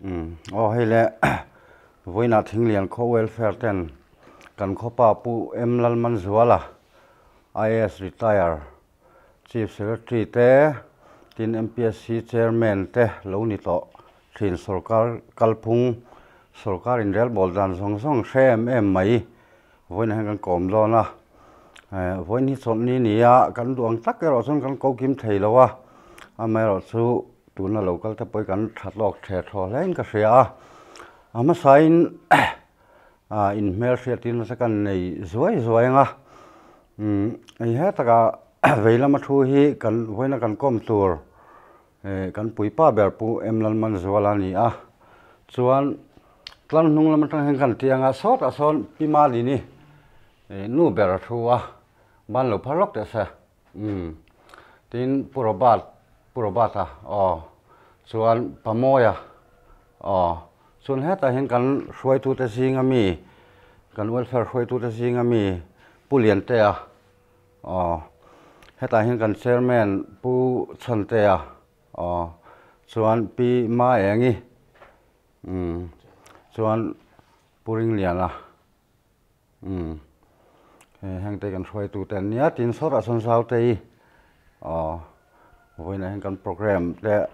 Umm aw hei le vawiinah Thinglian khaw welfare ten kan khawpa Pu M Lalmanzuala IAS retire Chief Secretary te tin MPSC Chairman te lo ni tawh thin sorkar kalphung sorkar inrelbawl dan zawng zawng hre em em mai vawiinah hian kan kawm dawn a vawiin hi chawlhni ni a kan duh ang tak erawh chuan kan ko kim thei lo a amaherawhchu Tuna lo kal te pawh hi kan tha tawk the thaw hle in ka hria a, a hmasain ah inhmel hriatin nasa kan nei zuai zuai ang a, umm hei hetaka vei lama thu hi kan vawiina kan kawm tur eh kan puipa ber Pu M Lalmanzuala a ni a, chuan tlang hnung lam atang hian kan ti ang a sawtah sawn Pi Malini eh nu ber a thu a, ban lo phar lawk teh se. Umm. Tin, Pu Robert, Pu Robert-a, aw. Chuan Pamawia, aw. Chuan hetah hian kan hruaitute zinga mi, kan welfare hruaitute zinga mi Pu Liantea, aw. Hetah hian kan chairman Pu Chhantea, aw. Chuan Pi Maengi, umm. Chuan Pu Ringliana. Umm hei heng te kan hruaitu te an nia tin sawtah sawn zau te hi aw vawiinah hian kan program te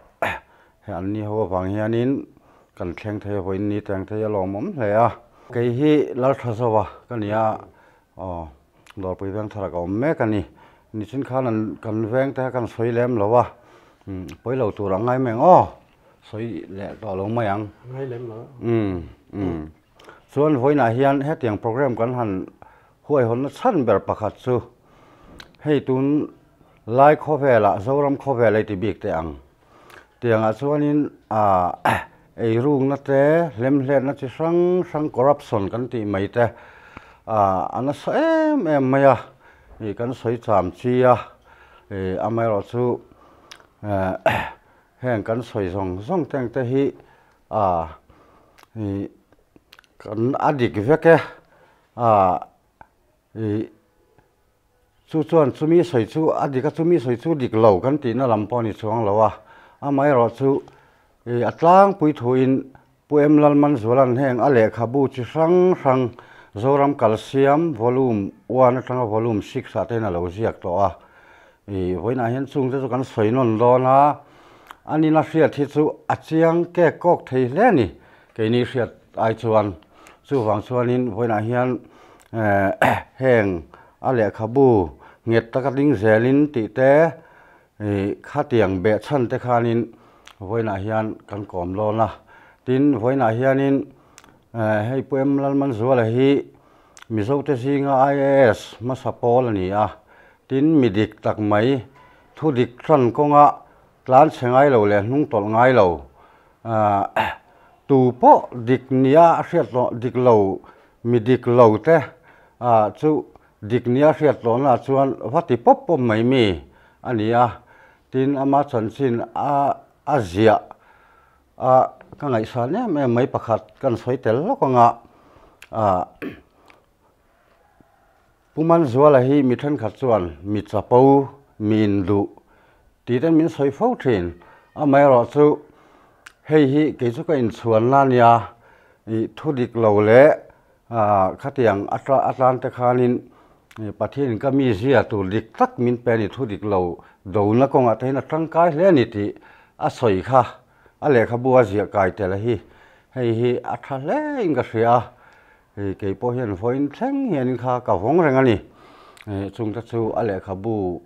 hei an ni ho avang hianin kan thleng thei a vawiin ni teng thei a lawmawm hle a kei hi Lalthazawa ka ni a aw Dawrpui Vengthar ah ka awm mek a ni nichin khan an kan veng te kha kan sawi lem lo a umm pawi lo tur ang ngai mai ang aw sawi leh tawh lo mai ang ngai lem lo umm umm. Chuan vawiinah hian hetiang program kan han huaihawnna chhan ber pakhat chu hei tun lai khawvelah Zoram khawvel ei ti bik teh ang. Tiangah chuanin ah eirukna te hlemhletna chi hrang hrang corruption kan tih mai te ah a nasa em em mai a ih kan sawi cham chi a ih amaherawhchu eh heng kan sawi zawng zawng te ang te hi A ih kan a dik vek e a ih chu chuan chumi sawi chu a dik a chumi sawi chu dik lo kan tihna lam pawh a ni chuang lo a amaherawh chu ih a tlangpui thuin Pu Em Lalmanzuala'n heng a lehkhabu chi hrang hrang Zoram Kalsiam volume one atanga volume six ah te hian a lo ziak tawh a. Ih vawiinah hian chungte chu kan sawi nawn dawn a, a nina hriat hi chu a chiang kek kawk thei hle a ni keini hriat ai chuan. Chuvang chuanin vawiinah hian eh heng a lehkhabu nghet taka ding zelin tih te ih khatiang behchhan te khanin vawiinah hian kan kawm dawn a. Tin, vawiinah hianin eh hei Pu Em Lalmanzuala hi Mizote zinga IAS hmasa pawl a ni a. Tin, mi dik tak mai, thu dik hran kawnga tlan chhe ngai lo leh hnung tawlh ngai lo, tu pawh dik nia a hriat tawh dik lo, mi dik lo te chu dik nia a hriat tawhna chuan va ti pawp pawp mai mi a ni a. Tin, ama chanchin a ziah a ka ngaihsan em em mai pakhat kan sawi tel lawk anga Pu Manzuala hi mi thenkhat chuan mi chapo, mi induh tih ten min sawi fo thin. Amaherawh chu hei hi kei chu ka inchhuanna a nia, ih thu dik lo leh khatiang a tan te khanin Pathianin ka mizia tur dik tak min pe a ni, thu dik lo dona kawngah te hian a tangkai hle a ni tih a sawi kha a lehkhabu a ziah kai tel hi hei hi a tha hle in ka hria a. Hei kei pawh hian vawiin thleng hianin kha ka vawng reng a ni. Chungte chu a lehkhabu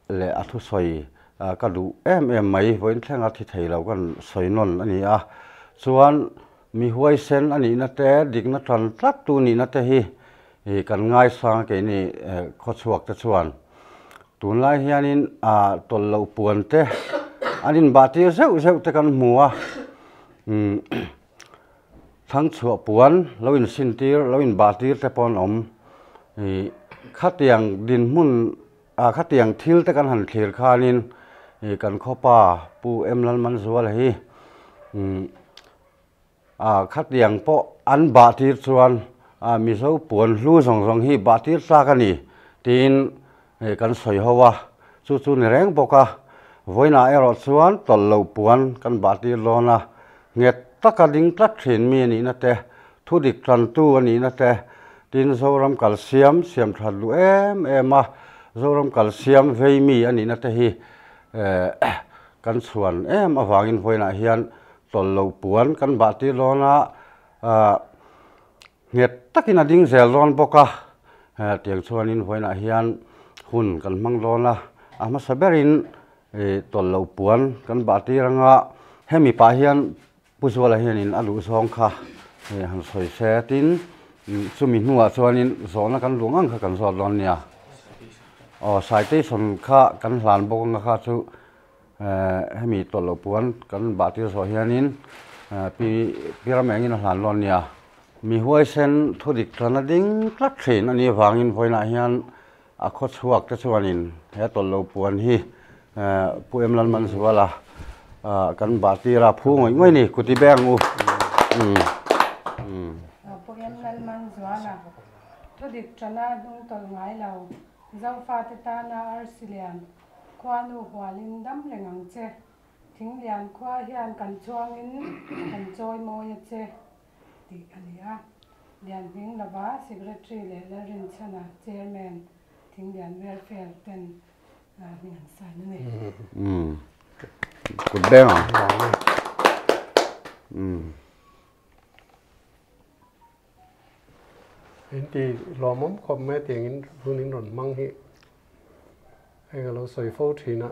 leh a thusawi ka duh em em mai. Vawiin thlenga thi thei lo kan sawi nawn a ni a. Chuan mi huaisen a nihna te, dikna tan tlat tu nihna te hi kan ngaisang a keini khawchhuak te chuan. Tunlai hianin tawlh loh puan te an inbah tir zeuh zeuh te kan hmu a. Thlang chhuah puan lo insintir, lo inbahtir te pawh an awm. Ih khatiang dinhmun ah khatiang thil te kan han thlir khanin ih kan khawpa Pu M Lalmanzuala hi ah khatiang pawh an bahtir chuan ah Mizo puan hlu zawng zawng hi bahtir tlak a ni tiin ih kan sawi ho a, chu chu ni reng bawk a. Vawiinah erawh chuan tawlh loh puan kan bahtir dawn a. Nghet taka ding tlat thin mi a nihna te, thu dik tantu a nihna te, tin Zoram kal siam siam that duh em em a, Zoram kal siam vei mi a nihna te hi kan chhuan em avangin vawiinah hian tawlh loh puan kan bah tir dawn a, nghet takin a ding zel dawn bawk a, tiang chuanin vawiinah hian hun kan hmang dawn a, a hmasa berin tawlh loh puan kan bah tir anga hemi pah hian Pu Zuala hianin a luh zawng kha han sawi se tin chumi hnuah chuanin zawhna kan luh ngang kha kan zawt dawn nia. Aw citation kha kan hlan bawk anga kha chu hemi tawlh loh puan kan bah tir zawh hianin pi pi ram engin a hlan dawn nia. Mi huaisen thudik tana ding tlat thin a nih avangin vawiinah hian A khaw chhuak te chuanin he tawlh lo puan hi Pu Em Lalmanzuala kan bah tir a, phu ngawih ngawih ni, kuti beng u. Pu Em Lalmanzuala, Thudik tana hnung tawlh ngai lo, Zofate tana arsi lian, khuanu hualin dam reng ang che. Thinglian khua hian kan chhuangin kan chawi mawi a che. tih a ni a. Lianhming lova Secretary leh Lalrinchhana Chairman Thinglian Welfare ten hming an sign a ni. Umm kut beng ang. Umm. In ti lawmawm khawp mai tiangin hun in rawn hmang hi hei ka lo sawi fo thin a.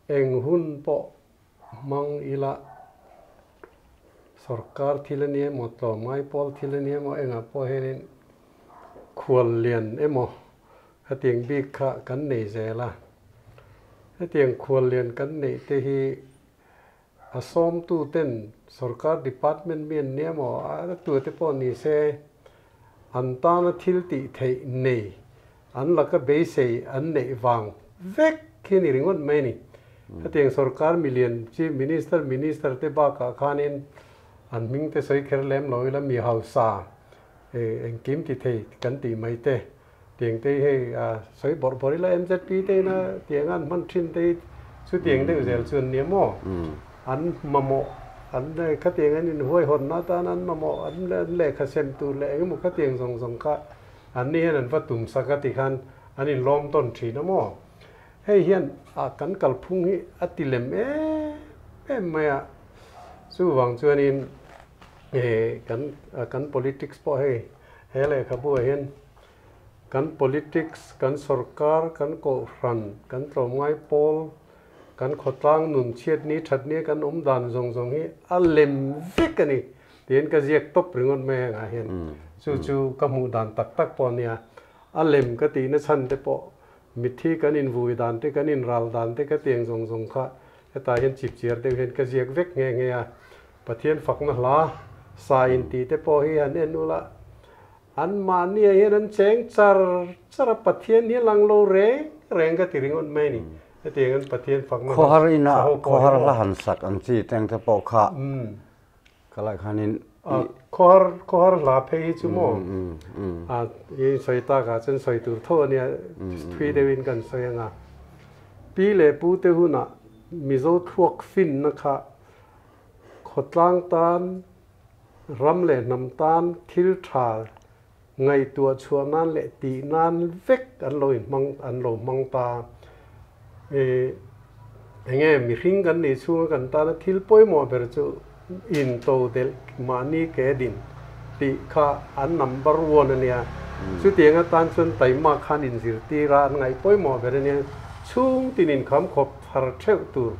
Eng hun pawh hmang ila sorkar thil a ni emaw, tlawmngai pawl thil a ni emaw engah pawh hianin khual lian emaw hetiang bik kha kan nei zel a. Hetiang khual lian kan neih te hi a sawmtu ten sorkar department mi an ni emaw a tute pawh ni se an tana thil tih theih nei an laka beisei an neih vang vek hi ni ringawt mai a ni. Hetiang sorkar milian Chief Minister, Minister te bakah khanin an hming te sawi kher lem lo ila mi hausa engkim ti thei kan tih mai te tiang te hi hei sawi bawrh bawrh ila MZP te ina tiang an hman thin te hi chutiang deuh zel chu an nia maw? An mamawh an khatiang an inhuaihawnna atan an mamawh an lehkha sem tur leh engemaw khatiang zawng zawng kha An ni hian an va tum sak a ti khan an inlawm tawn thin a maw? Hei hian a kan kalphung hi a ti lem em em mai a, chuvang chuanin kan kan politics pawh hei he lehkhabu ah hian kan politics, kan sorkar, kan kohhran, kan tlawmngai pawl, kan khawtlang nun chhiatni thatni kan awm dan zawng zawng hi a lem vek a ni. Tiin ka ziak tawp ringawt mai hengah hian chu chu ka hmuh dan tak tak pawh a nia. A lem ka tihna chhan te pawh mitthi kan invui dan te kan inral dan te ka tiang zawng zawng kha hetah hian chipchiar deuh hian ka ziak vek nghe nghe a. Pathian fakna hla sa intih te pawh hi han en ula anmahniah hian an cheng char char a, Pathian hi a lang lo reng reng ka ti ringawt mai a ni. Hetiang an Pathian fakna hla Khawhar ina khawhar hla han sak ang chi teng te pawh kha Ka lai khanin i. Khawhar khawhar hla phei hi chu maw a i sawi tak ah chuan sawi tur tho a nia thui deuhin kan sawi anga pi leh pu te hunah Mizo thluak finna kha khawtlang tan ram leh hnam tan thil tha ngaihtuah chhuah nan leh tih nan vek an lo inhmang an lo hmang ta. I enge mihring kan nih chhunga kan tana thil pawimawh ber chu into delh mahni ke din tih kha an number one a nia. Chutiang atan chuan taima khan inzirtir a an ngaih pawimawh ber a nia. Chhung tinin khamkhawp thar theuh tur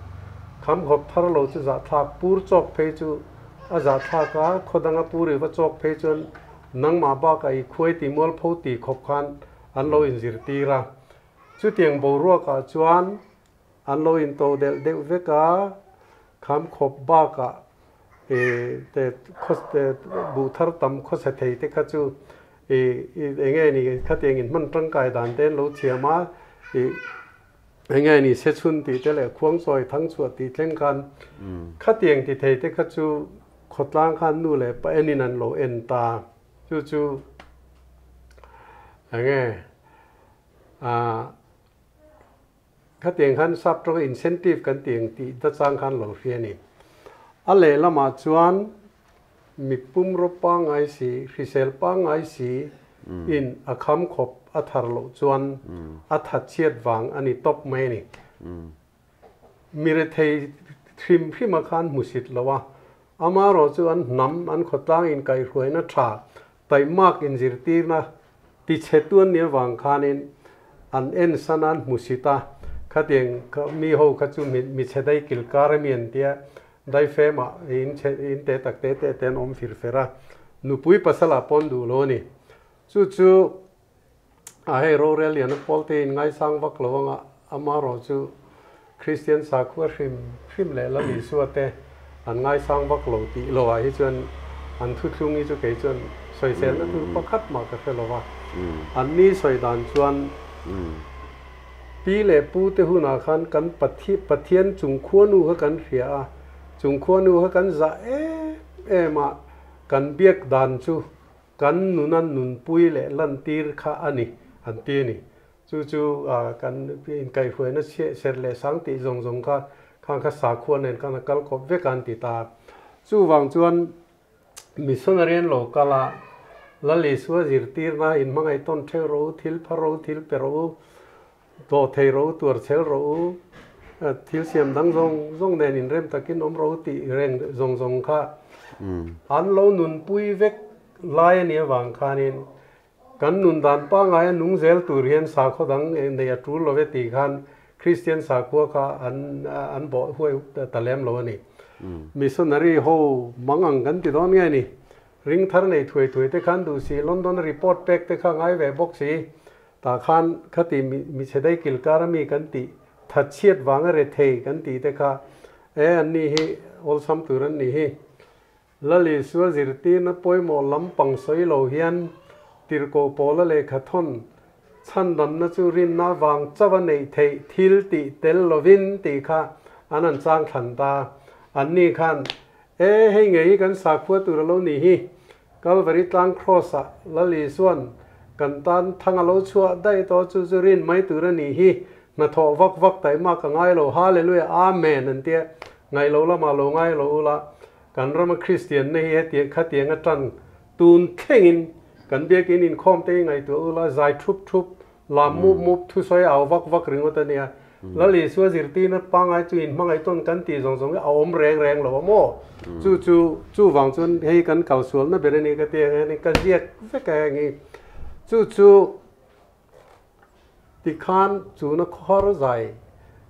khamkhawp thar lo chu zahthlak pur chawk phei chu A zahthlak a, khaw danga pu riva chawk phei chuan nangmah bakah i khuai ti mualpho ti khawp khan an lo inzirtir a. Chutiang boruakah chuan an lo into delh deuh vek a, kham khawp bakah i te khaw te buh thar tam khawsa thei te kha chu i eng nge ni khatiang inhman tangkai dan te an lo thiam a, i Enge ni se chhun tih te leh khuangchawi thang chhuah tih thleng khan khatiang ti thei te kha chu khawtlang khan nu leh pa enin an lo en ta. Chu chu enge ah khatiang khan sap tawng incentive kan tih ang tih nachang khan lo hria a ni. A lehlamah chuan mi pumraw pangngai si, hrisel pangngai si in a kham khawp a thar loh chuan a thatchhiat vang a ni tawp mai a ni. Mi rethei hrim hrima khan hmusit lo a, amaherawh chu an hnam, an khawtlang inkaihhruaina tha taihmak inzirtirna tichhetu an nih avang khanin an ensan a, an hmusit a, khatiang mi ho kha chu mi chhe dai kilkar emi an tia, daifemah in chhe in te tak te te te an awm fir fer a, nupui pasal ah pawn duh lo a ni. Chu chu a hei rorel lian a pawl te in ngaisang vak lo anga amaherawh chu Kristian sakhua hrim hrim leh Lal Isua te an ngaisang vak lo tih lo ah hi chuan an thuthlung hi chu kei chuan sawiselna tur pakhat mah ka hre lo va. An ni sawi dan chuan pi leh pu te hunah khan kan Pathian chungkhuanu kha kan hria a, chungkhuanu kha kan zah em em a, kan biak dan chu kan nuna nunpui leh lantir kha a ni an ti a ni. Chu chu kan inkaihhruaina serh leh sang tih zawng zawng kha khang kha sakhua nen khan a kal kawp vek a an ti ta. Chuvang chuan missionary an lo kal a, Lal Isua zirtirna inhmangaih tawn theuh rawh u, thil phar rawh u, thil pe rawh u, dawh thei rawh u, tuar chhel rawh u, thil siam dang zawng zawng nen inrem takin awm rawh u tih reng zawng zawng kha an lo nunpui vek lai a nih avang khanin Kan nun dan pangngaia nung zel tur hian sakhaw dang nei a tul lo ve tih khan Kristian sakhua kha an an bawh huai ta lem lo a ni. Missionary ho mang ang kan ti dawn nge ni? Ring thar nei thuai thuai te khan duh si, London a report pek te kha ngai ve bawk si. Tah khan khati mi chhe dai kilkar ami kan tih thatchhiat vanga rethei kan tih te kha e an ni hi awlsam tur an nih hi. Lal Isua zirtirna pawimawh lampang sawi lo hian tirhkoh pawla lehkha thawn chhandamna chu rinna avang chauha neih theih thil tih tel lovin tih kha an han chang thlan ta. Anni khan, E, hei ngei hi kan sakhua tur a lo nih hi. Kalvari tlang Kraws-ah Lal Isua'n kan tan thang a lo chhuah daih tawh chu chu rin mai tur a nih hi. Hnathawh vak vak taihmak a ngai lo. Hallelujah, Amen an tia. Ngaih lo lamah lo ngai lo ula. Kan rama Kristianna hi hetiang khatiang a tan tun thlengin kan biakin inkhawm te hi ngaihtuah ula zai thup thup, lam mup mup, thusawi au vak vak ringawt a nia. Lal Isua zirtirna pangngai chu inhmangaih tawn kan tih zawng zawng hi a awm reng reng lo a maw? Chu chu chuvang chuan hei kan kalsualna ber a ni ka ti ang hian ka ziak vek a heng hi. Chu chu Tikhan chuna khawhar zai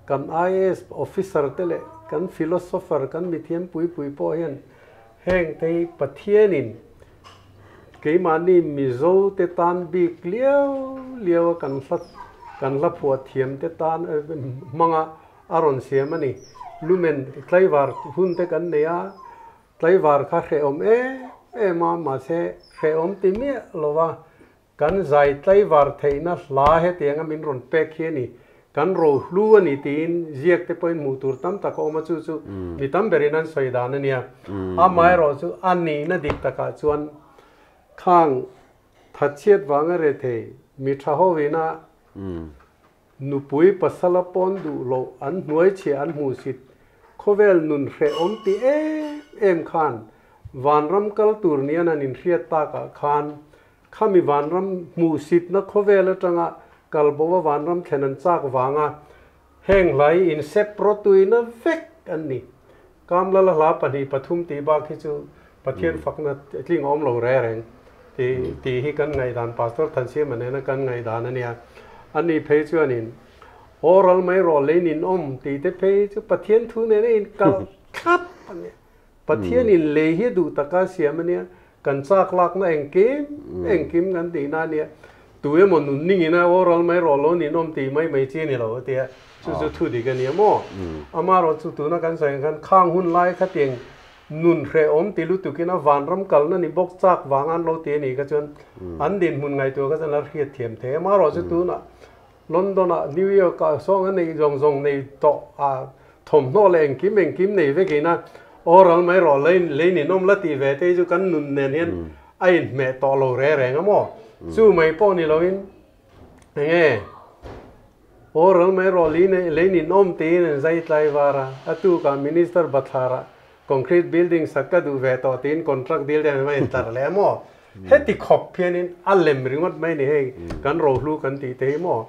kan IAS officer te leh kan philosopher kan mithiam pui pui pawh hian heng te hi Pathianin keimahni Mizo te tan bik liau liau a kan hla kan hla phuah thiam te tan hmanga a rawn siam a ni. Lumen tlaivar hun te kan nei a, tlaivar kha hrehawm em em a mahse hrehawm ti miah lova Kan zai tlaivar theihna hla hetianga min rawn pek hi a ni. Kan rohlu a ni tiin ziak te pawhin hmuh tur tam tak a awm a, chu chu mi tam berin an sawi dan a nia. Amaherawh chu a nihna dik takah chuan khang thatchhiat vanga rethei mi tha hoina nupui pasala pawn duh loh an hnuaichhiah an hmuhsit khawvel nun hrehawm ti em em khan vanram kal tur nian an inhriat takah khan Khami vanram hmuhsitna khawvel atanga kalbo a vanram thlen an chak vanga heng hlai insep rawtuina vek an ni. Kamlala hla pahnih pathum tih bak hi chu Pathian fakna tling awm lo re reng tih tih hi kan ngaihdan Pastor Thansiama nena kan ngaihdan a nia. Ani phei chuanin Aw ral mai rawh lei nin awm tih te phei chu Pathian thu nena inkal thlap a nia. Pathianin lei hi duh taka siam a nia, kan chak lakna engkim engkim kan tihna a nia, tu emaw nun ningin a aw ral mai rawh lo ninawm tih mai mai chi a ni lo a ti a, chu chu thu dik a nia maw? Amaherawh chu tuna kan sawi ang khan khang hun lai khatiang nun hrehawm ti lutukin a vanram kalna ni bawk chak vang an lo ti a nih kha chuan an dinhmun ngaihtuah kha chuan a hriat thiam thei a, amaherawh chu tunah London-ah, New York-ah sawng a neih zawng zawng nei tawh a, thawmhnaw leh engkim engkim nei vekin a, aw ral mai rawh lei lei ninawm la tih ve te hi chu kan nun nen hian a inhmeh tawh lo re reng a maw? Chu mai pawh ni loin eng nge aw ral mai rawh lei lei ninawm tiin an zai tlai var a, a tukah Minister bathlarah. Concrete building sak ka duh ve tawh tiin contract dil te an va intlar leh a maw? Heti khawp hianin a lem ringawt mai ni hei kan rohlu kan tih te hi maw?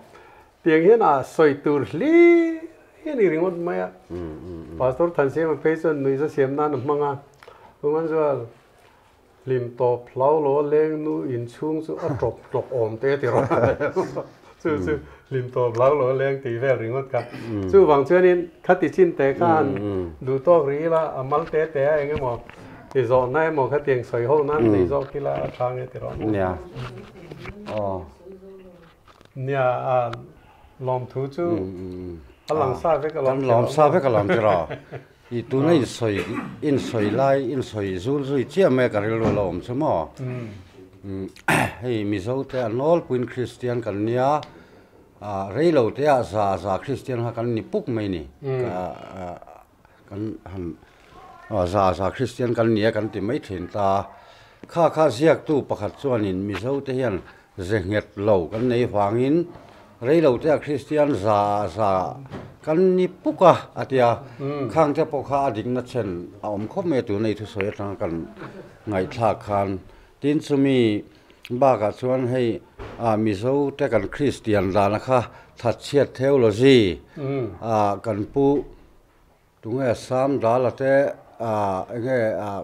Tiang hian a sawi tur hlir hi a ni ringawt mai a. Pastor Thansiama phei chuan nuihza siam nan a hmang a, Chuan Hlim tawp hlau lo a leng nu inchhung chu a tawp tlawk awm te ti rawh chu chu hlim tawp hlau lo a leng tih vel ringawt kha. Chuvang chuanin khati chin te khan duh tawk rih ila a mal te te a eng emaw i zawhna emaw khatiang sawi ho nan nei zawk ila a tha nge ti rawh. Nia aw. Nia a lawmthu chu a lang sa vek alawm ti rawh. Kan lawm sa vek alawm ti rawh. I tuna in sawi in sawi lai in sawi zul zui chiah mai a ka rilru a lo awm chu maw? Hei Mizo te a nawlpuiin Kristian kan nia, rei lo te ah za za Kristian kha kan ni puk mai ni. Kan han za za Kristian kan nia kan ti mai thin ta. Kha kha ziaktu pakhat chuanin Mizo te hian Ze nghet lo kan nei vangin reilote a Kristian za za kan ni puk a, a ti a. Khang te pawh kha a dikna chen a awm khawp mai a tuna i thusawi atanga kan ngaihthlak khan. Tin chumi bakah chuan hei Mizo te kan Kristian dana kha thatchhiat theology kan pu Tunge Sam Dala te enge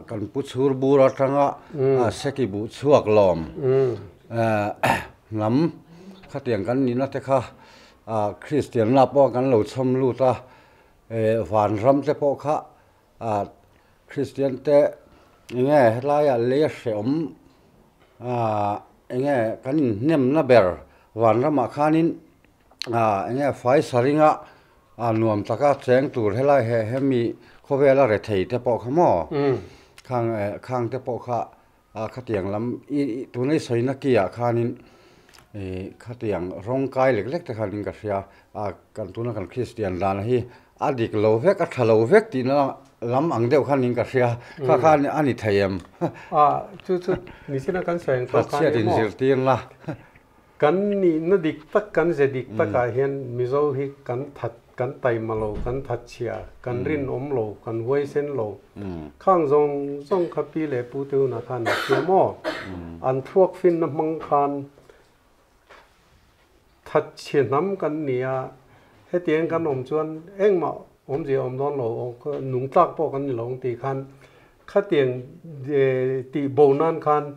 kan pu chhur bur atanga seki buh chhuak lawm hnam khatiang kan nihna te kha Kristian na pawh kan lo chhawm lut a, vanram te pawh kha Kristian te enge helaiah lei a hrehawm enge kan inhnemna ber vanramah khanin enge fai saringa A nuam taka cheng tur helai he hemi khawvela rethei te pawh kha maw? Khang eh khang te pawh kha a khatiang lam i tuna i sawina ki ah khanin ih khatiang rawng kai lek lek te khanin ka hria a kan tuna kan Kristian dan hi a dik lo vek a tha lo vek tihna lam ang deuh khanin ka hria kha kha a ni thei em? A chu chu nichina kan sawi ang tawh khan emaw? Thatchhiat inzirtirna. Kan nihna dik tak, kan ze dik takah hian Mizo hi kan that, kan taima lo, kan thatchhia, kan rinawm lo, kan huaisen lo. Khang zawng zawng kha pi leh pu te hunah khan an thiam aw. An thluak finna hmang khan thatchhia hnam kan ni a, hetiang kan awm chuan engmah awmzia awm dawn lo, nungtlak pawh kan ni lo ang tih khan khatiang tih bo nan khan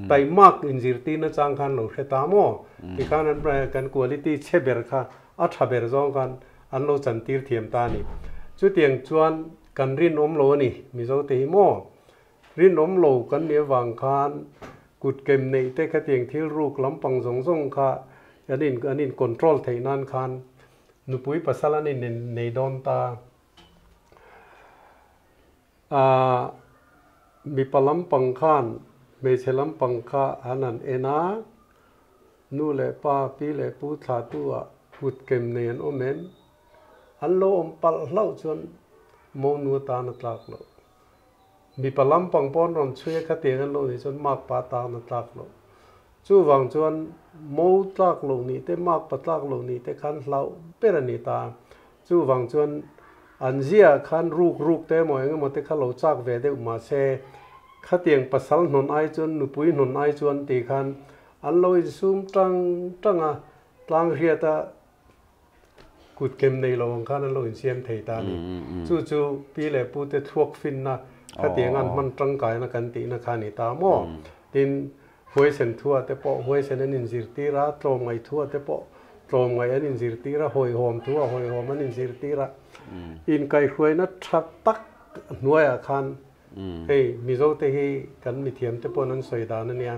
Taimak inzirtir nachang khan lo hre ta maw? Tikhan an kan quality chhe ber kha a tha ber zawng khan an lo chantir thiam ta a ni. Chutiang chuan kan rinawm lo a ni Mizo te hi maw? Rinawm lo kan nih avang khan kut kem neih te khatiang thil ruk lampang zawng zawng kha an in an in control theih nan khan nupui pasal an in nei dawn ta. A mipa lampang khan hmeichhe lampang kha an han en a, nu leh pa, pi leh pu thlahtu ah kut kem nei an awm em? An lo awm palh hlauh chuan monu atan a tlak loh. Mipa lampang pawh an rawn chhui a khatiang an lo nih chuan makpa atan a tlak loh. Chuvang chuan mo tlak loh nih te, makpa tlak loh nih te khan hlauh ber a ni ta. Chuvang chuan an ziaah khan ruk ruk te emaw eng emaw te kha lo chak ve deuh mahse khatiang pasal hnawn ai chuan nupui hnawn ai chuan tih khan an lo insum tang tang a, tlang hriata kut kem nei lo ang khan an lo insiam thei ta a ni. Chu chu pi leh pu te thluak finna khatiang an hman tangkaina kan tihna kha a ni ta maw? Tin, Huaisen thuah te pawh huaisen an inzirtir a, tlawmngaih thuah te pawh tlawmngaih an inzirtir a, hawihhawm thuah hawihhawm an inzirtir a. Inkaihhruaina tha tak hnuaiah khan hei Mizote hi kan mithiamte pawhin an sawi dan a nia,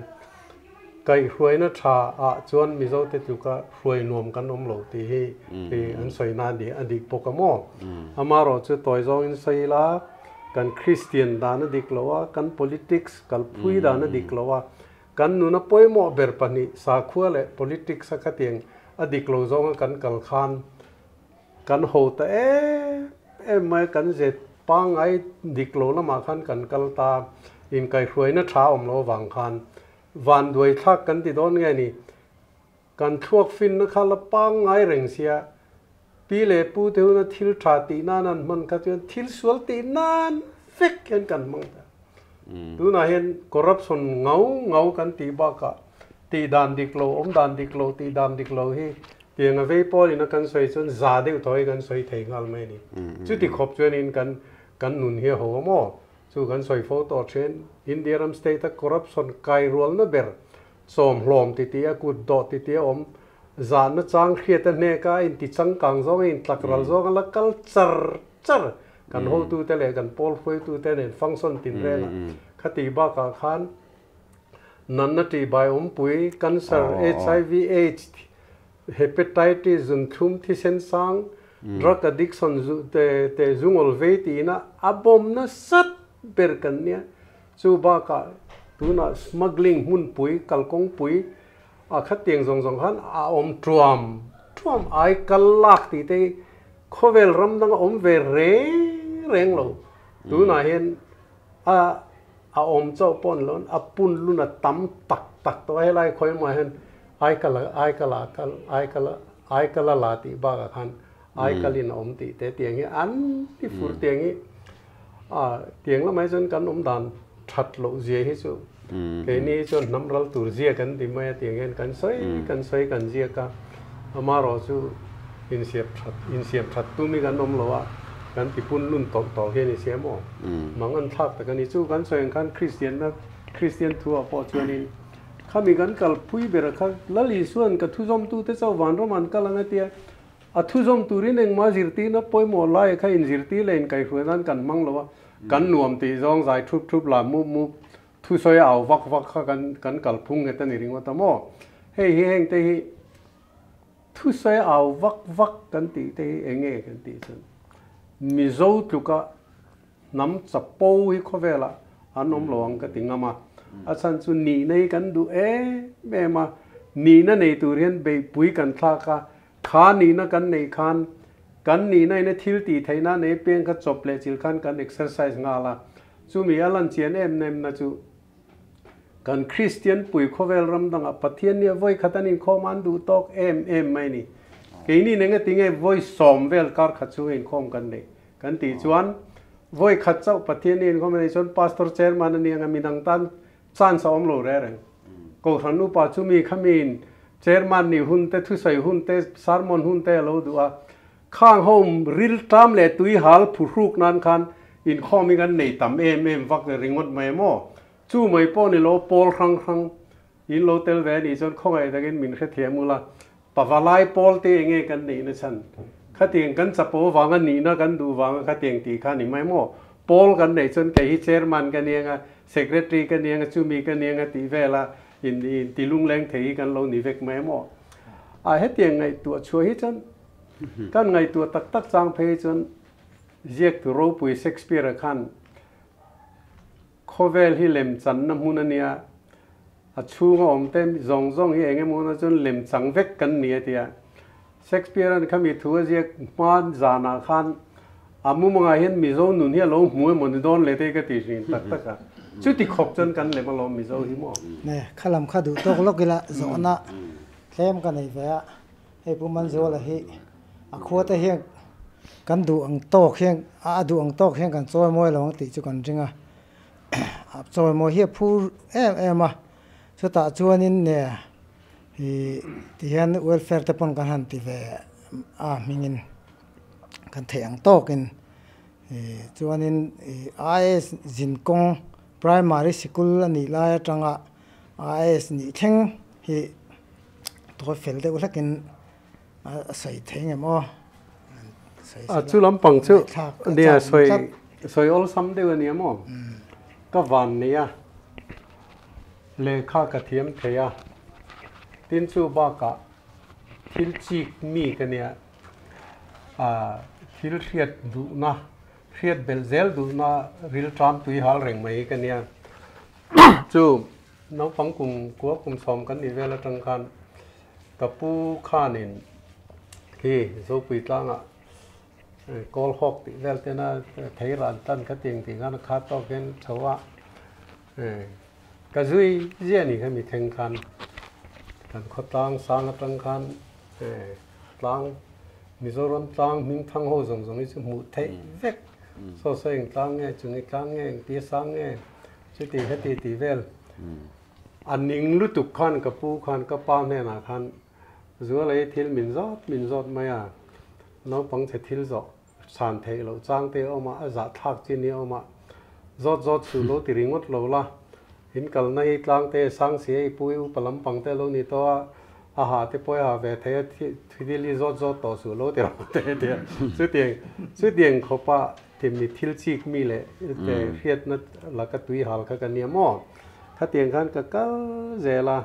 kaihhruaina tha ah chuan Mizote tluka hruai nuam kan awm lo tih hi an sawi na a dik bawk a maw? Amaherawhchu tawi zawngin sawi ila, Kan Kristian dan a dik lo a, kan politics kalphui dan a dik lo a, kan nuna pawimawh ber pahnih sakhua leh politics a khatiang a dik lo zawnga kan kal khan kan ho ta em em mai a, kan ze pangngai dik lo lamah khan kan kal ta, inkaihhruaina tha awm lo avang khan vanduai thlak kan ti dawn nge ni? Kan thluak finna kha la pangngai reng sia, pi leh pu te huna thil tha tih nan an hman kha chuan thil sual tih nan vek hian kan hmang ta. Tunah hian corruption ngau ngau kan tih bakah tih dan dik lo, awm dan dik lo, tih dan dik lo hi tiang a vei pawlin a kan sawi chuan za deuh thaw hi kan sawi thei nghal mai a ni. Chuti khawp chuanin kan kan nun hi a ho a maw? Chu kan sawi fo tawh thin. India ram state a corruption kai rualna ber sawmhlawm titi a kut dawh titi a awm zahna chang hriat a hnek a, a inti changkang zawng a intlak ral zawng a la kal char char kan hotute leh kan pawl hruaitute nen function tin reng a, khati bakah khan natna tihbai awmpui, cancer, HIV, AIDS, hepatitis, zunthlum thisen sang, drug addiction zu te te zungawl vei tiin a a bawm nasat ber kan nia. Chu bakah tunah smuggling hmunpui, kalkawngpui a khatiang zawng zawng khan a awm tuam tuam ai kal lak tih te hi khawvel ram danga awm ve reng reng lo. Tunah hian a a awm chauh pawh ni loin a pun lun a tam tak tak tawh a, helai khawi emaw hian ai kal ai kal ah kal ai kal ai kal a la tih bakah khan ai kalin a awm tih te tiang hi an ti fur tiang hi A tiang lamah hi chuan kan awm dan that loh zia hi chu keini hi chuan hnam ral tur zia kan ti mai a tiang hian kan sawi kan sawi kan ziak a, amaherawh chu insiam that insiam that tum hi kan awm lo a, kan ti pun lun tawlh tawlh hian i siam aw mang an thlak tak a ni. Chu kan sawi ang khan Kristianna Kristian thu ah pawh chuanin khami kan kalpui ber kha Lal Isuan ka thuzawmtute chauh vanram an kal ang a tia. A thuzawm turin engmah zirtirna pawimawh lai kha inzirtir leh inkaihhruai nan kan hmang lo a, kan nuam tih zawng zai thup thup lah mup mup, thusawi a au vak vak kha kan kan kalphung nghet a ni ringawt a maw? Hei hi hengte hi thusawi a au vak vak kan tih te hi eng nge kan tih chuan Mizo tluka hnam chapo hi khawvelah an awm lo ang ka ti ngam a, a chhan chu nihna hi kan duh em em a, nihna nei tur hian beihpui kan thlak a, Kha nihna kan neih khan kan nihna ina thil tih theihna nei peng kha chawp leh chil khan kan exercise nghal a, chumi a lan chian em em na chu kan Kristian pui khawvel ram dangah Pathian nia vawi khat an inkhawm a an duh tawk em em mai ni. Keini neng atinge vawi sawm vel kar khat chhunga inkhawm kan neih kan tih chuan vawi khat chauh Pathian nia inkhawm a neih chuan Pastor Chairman a ni anga midang tan Chance a awm lo reh reng. Kohhran upa chu mi khamiin chairman nih hun te, thusawi hun te, sermon hun te a lo duh a. Khang ho riltam leh tui hal phuhruk nan khan inkhawm hi kan nei tam em em vak ringawt mai em aw. Chu mai pawh ni lo pawl hrang hrang in lo tel ve a nih chuan khawngaih takin min hrethiam ula. Pavalai pawl te enge kan neihna chhan? Khatiang kan chapo vanga nihna kan duh vanga khatiang tih kha ni mai maw? Pawl kan neih chuan kei hi chairman ka niang a, secretary ka niang a, chumi ka niang a tih vela in in ti lungleng thei hi kan lo ni vek mai maw? A hetiang ngaihtuah chhuah hi chuan kan ngaihtuah tak tak chang phei hi chuan ziaktu ropui Shakespeare-a khan Khawvel hi lemchanna hmun a nia, a chhunga awm te zawng zawng hi eng emaw na chuan lemchang vek kan ni a ti a. Shakespeare-a'n khami thu a ziak hma zanah khan a mumangah hian Mizo nun hi a lo hmu emaw ni dawn le te ka ti hrin tak tak a. Chuti khawp chuan kan lem alawm Mizo hi maw? Ne, khalam kha duh tawk lawk ila zawhna tlem ka nei ve a. Hei Pu Manzuala hi a khua te hian kan duh ang tawk hian a duh ang tawk hian kan chawi mawi lo ang tih chu kan ring a, a chawi mawi hi a phur em em a, chutah chuanin ne ih tihian welfare te pawn kan han ti ve a hmingin kan theih ang tawkin ih chuanin ih IAS zinkawng primary sikul a nih lai atanga IAS nih thleng hi. Tawi fel deuh hlekin a sawi thei ngem aw. A chu lampang chu nia sawi sawi awlsam deuh a nia maw? Ka van nei a, lehkha ka thiam thei a, tin chu bakah thil chik mi ka nia, thil hriat duhna, hriat belh zel duhna rilṭam tui hal reng mai ka nia. Chu Naupang kum kua kum sawm kan nih vel atang khan ka pu khanin khi Zopui tlangah kawl hawk tih vel tena thei ran tan kha tiang tih khan a khat tawk hian chho a, ka zui zia ni kha mi thleng khan kan khawtlang sang atang khan tlang Mizoram tlang hming thang ho zawng zawng hi chu hmuh theih vek. Saw saw eng tlang nge, chungi tlang nge, engtia sang nge, chuti heti tih vel. A ning lutuk khan ka pu khan ka pa hnenah khan Zuala hi thil min zawt min zawt mai a, naupang chhe thil zawh chhan theih loh chang te a awm a, a zahthlak chi ni a awm a, zawt zawt suh lo ti ringawt lo la, in kalna hi tlang te sang si a i pu i upa lampang te a lo ni tawh a, a ha te pawh i ha ve thei a, thil hi zawt zawt tawh suh lo ti rawh te a ti a, chutiang chutiang khawpa timi thil chik mi leh hriatna laka tui hal kha ka nia maw? Khatiang khan ka kal zel a.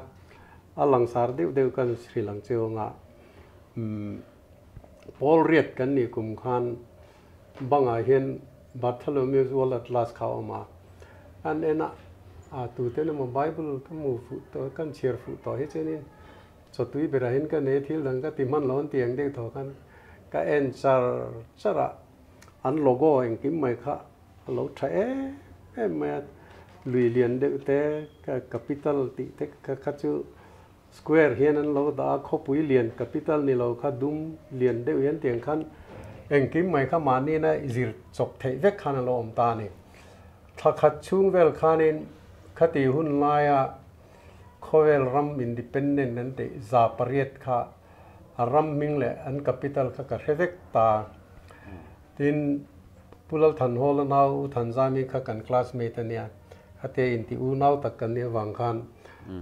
A langsar deuh deuh kan hrilh ang che awngah Paul riat kan nih kum khan bangah hian Bartholomew's World Atlas kha a awm a, an en a, a tuten emaw Bible ka hmu fuh tawh kan chhiar fuh tawh hi chuanin chawtui berah hian ka nei thil dang ka ti hman lo an ti ang deuh tawh khan ka en char char a, an logo engkim mai kha A lo tha em em mai a, lui lian deuh te, capital tih te kha chu square hian an lo dah a, khawpui lian capital ni lo kha dum lian deuh hian tiang khan engkim mai kha mahni na zir chawp theih vek khan a lo awm ta a ni. Thla khat chhung vel khanin khati hun laia khawvel ram independent an tih 108 kha a ram hming leh an capital kha ka hre vek ta. Tin, Pu Lalthanhawla nau U Thanzami kha kan classmate a nia, khatia inti unau tak kan nih avang khan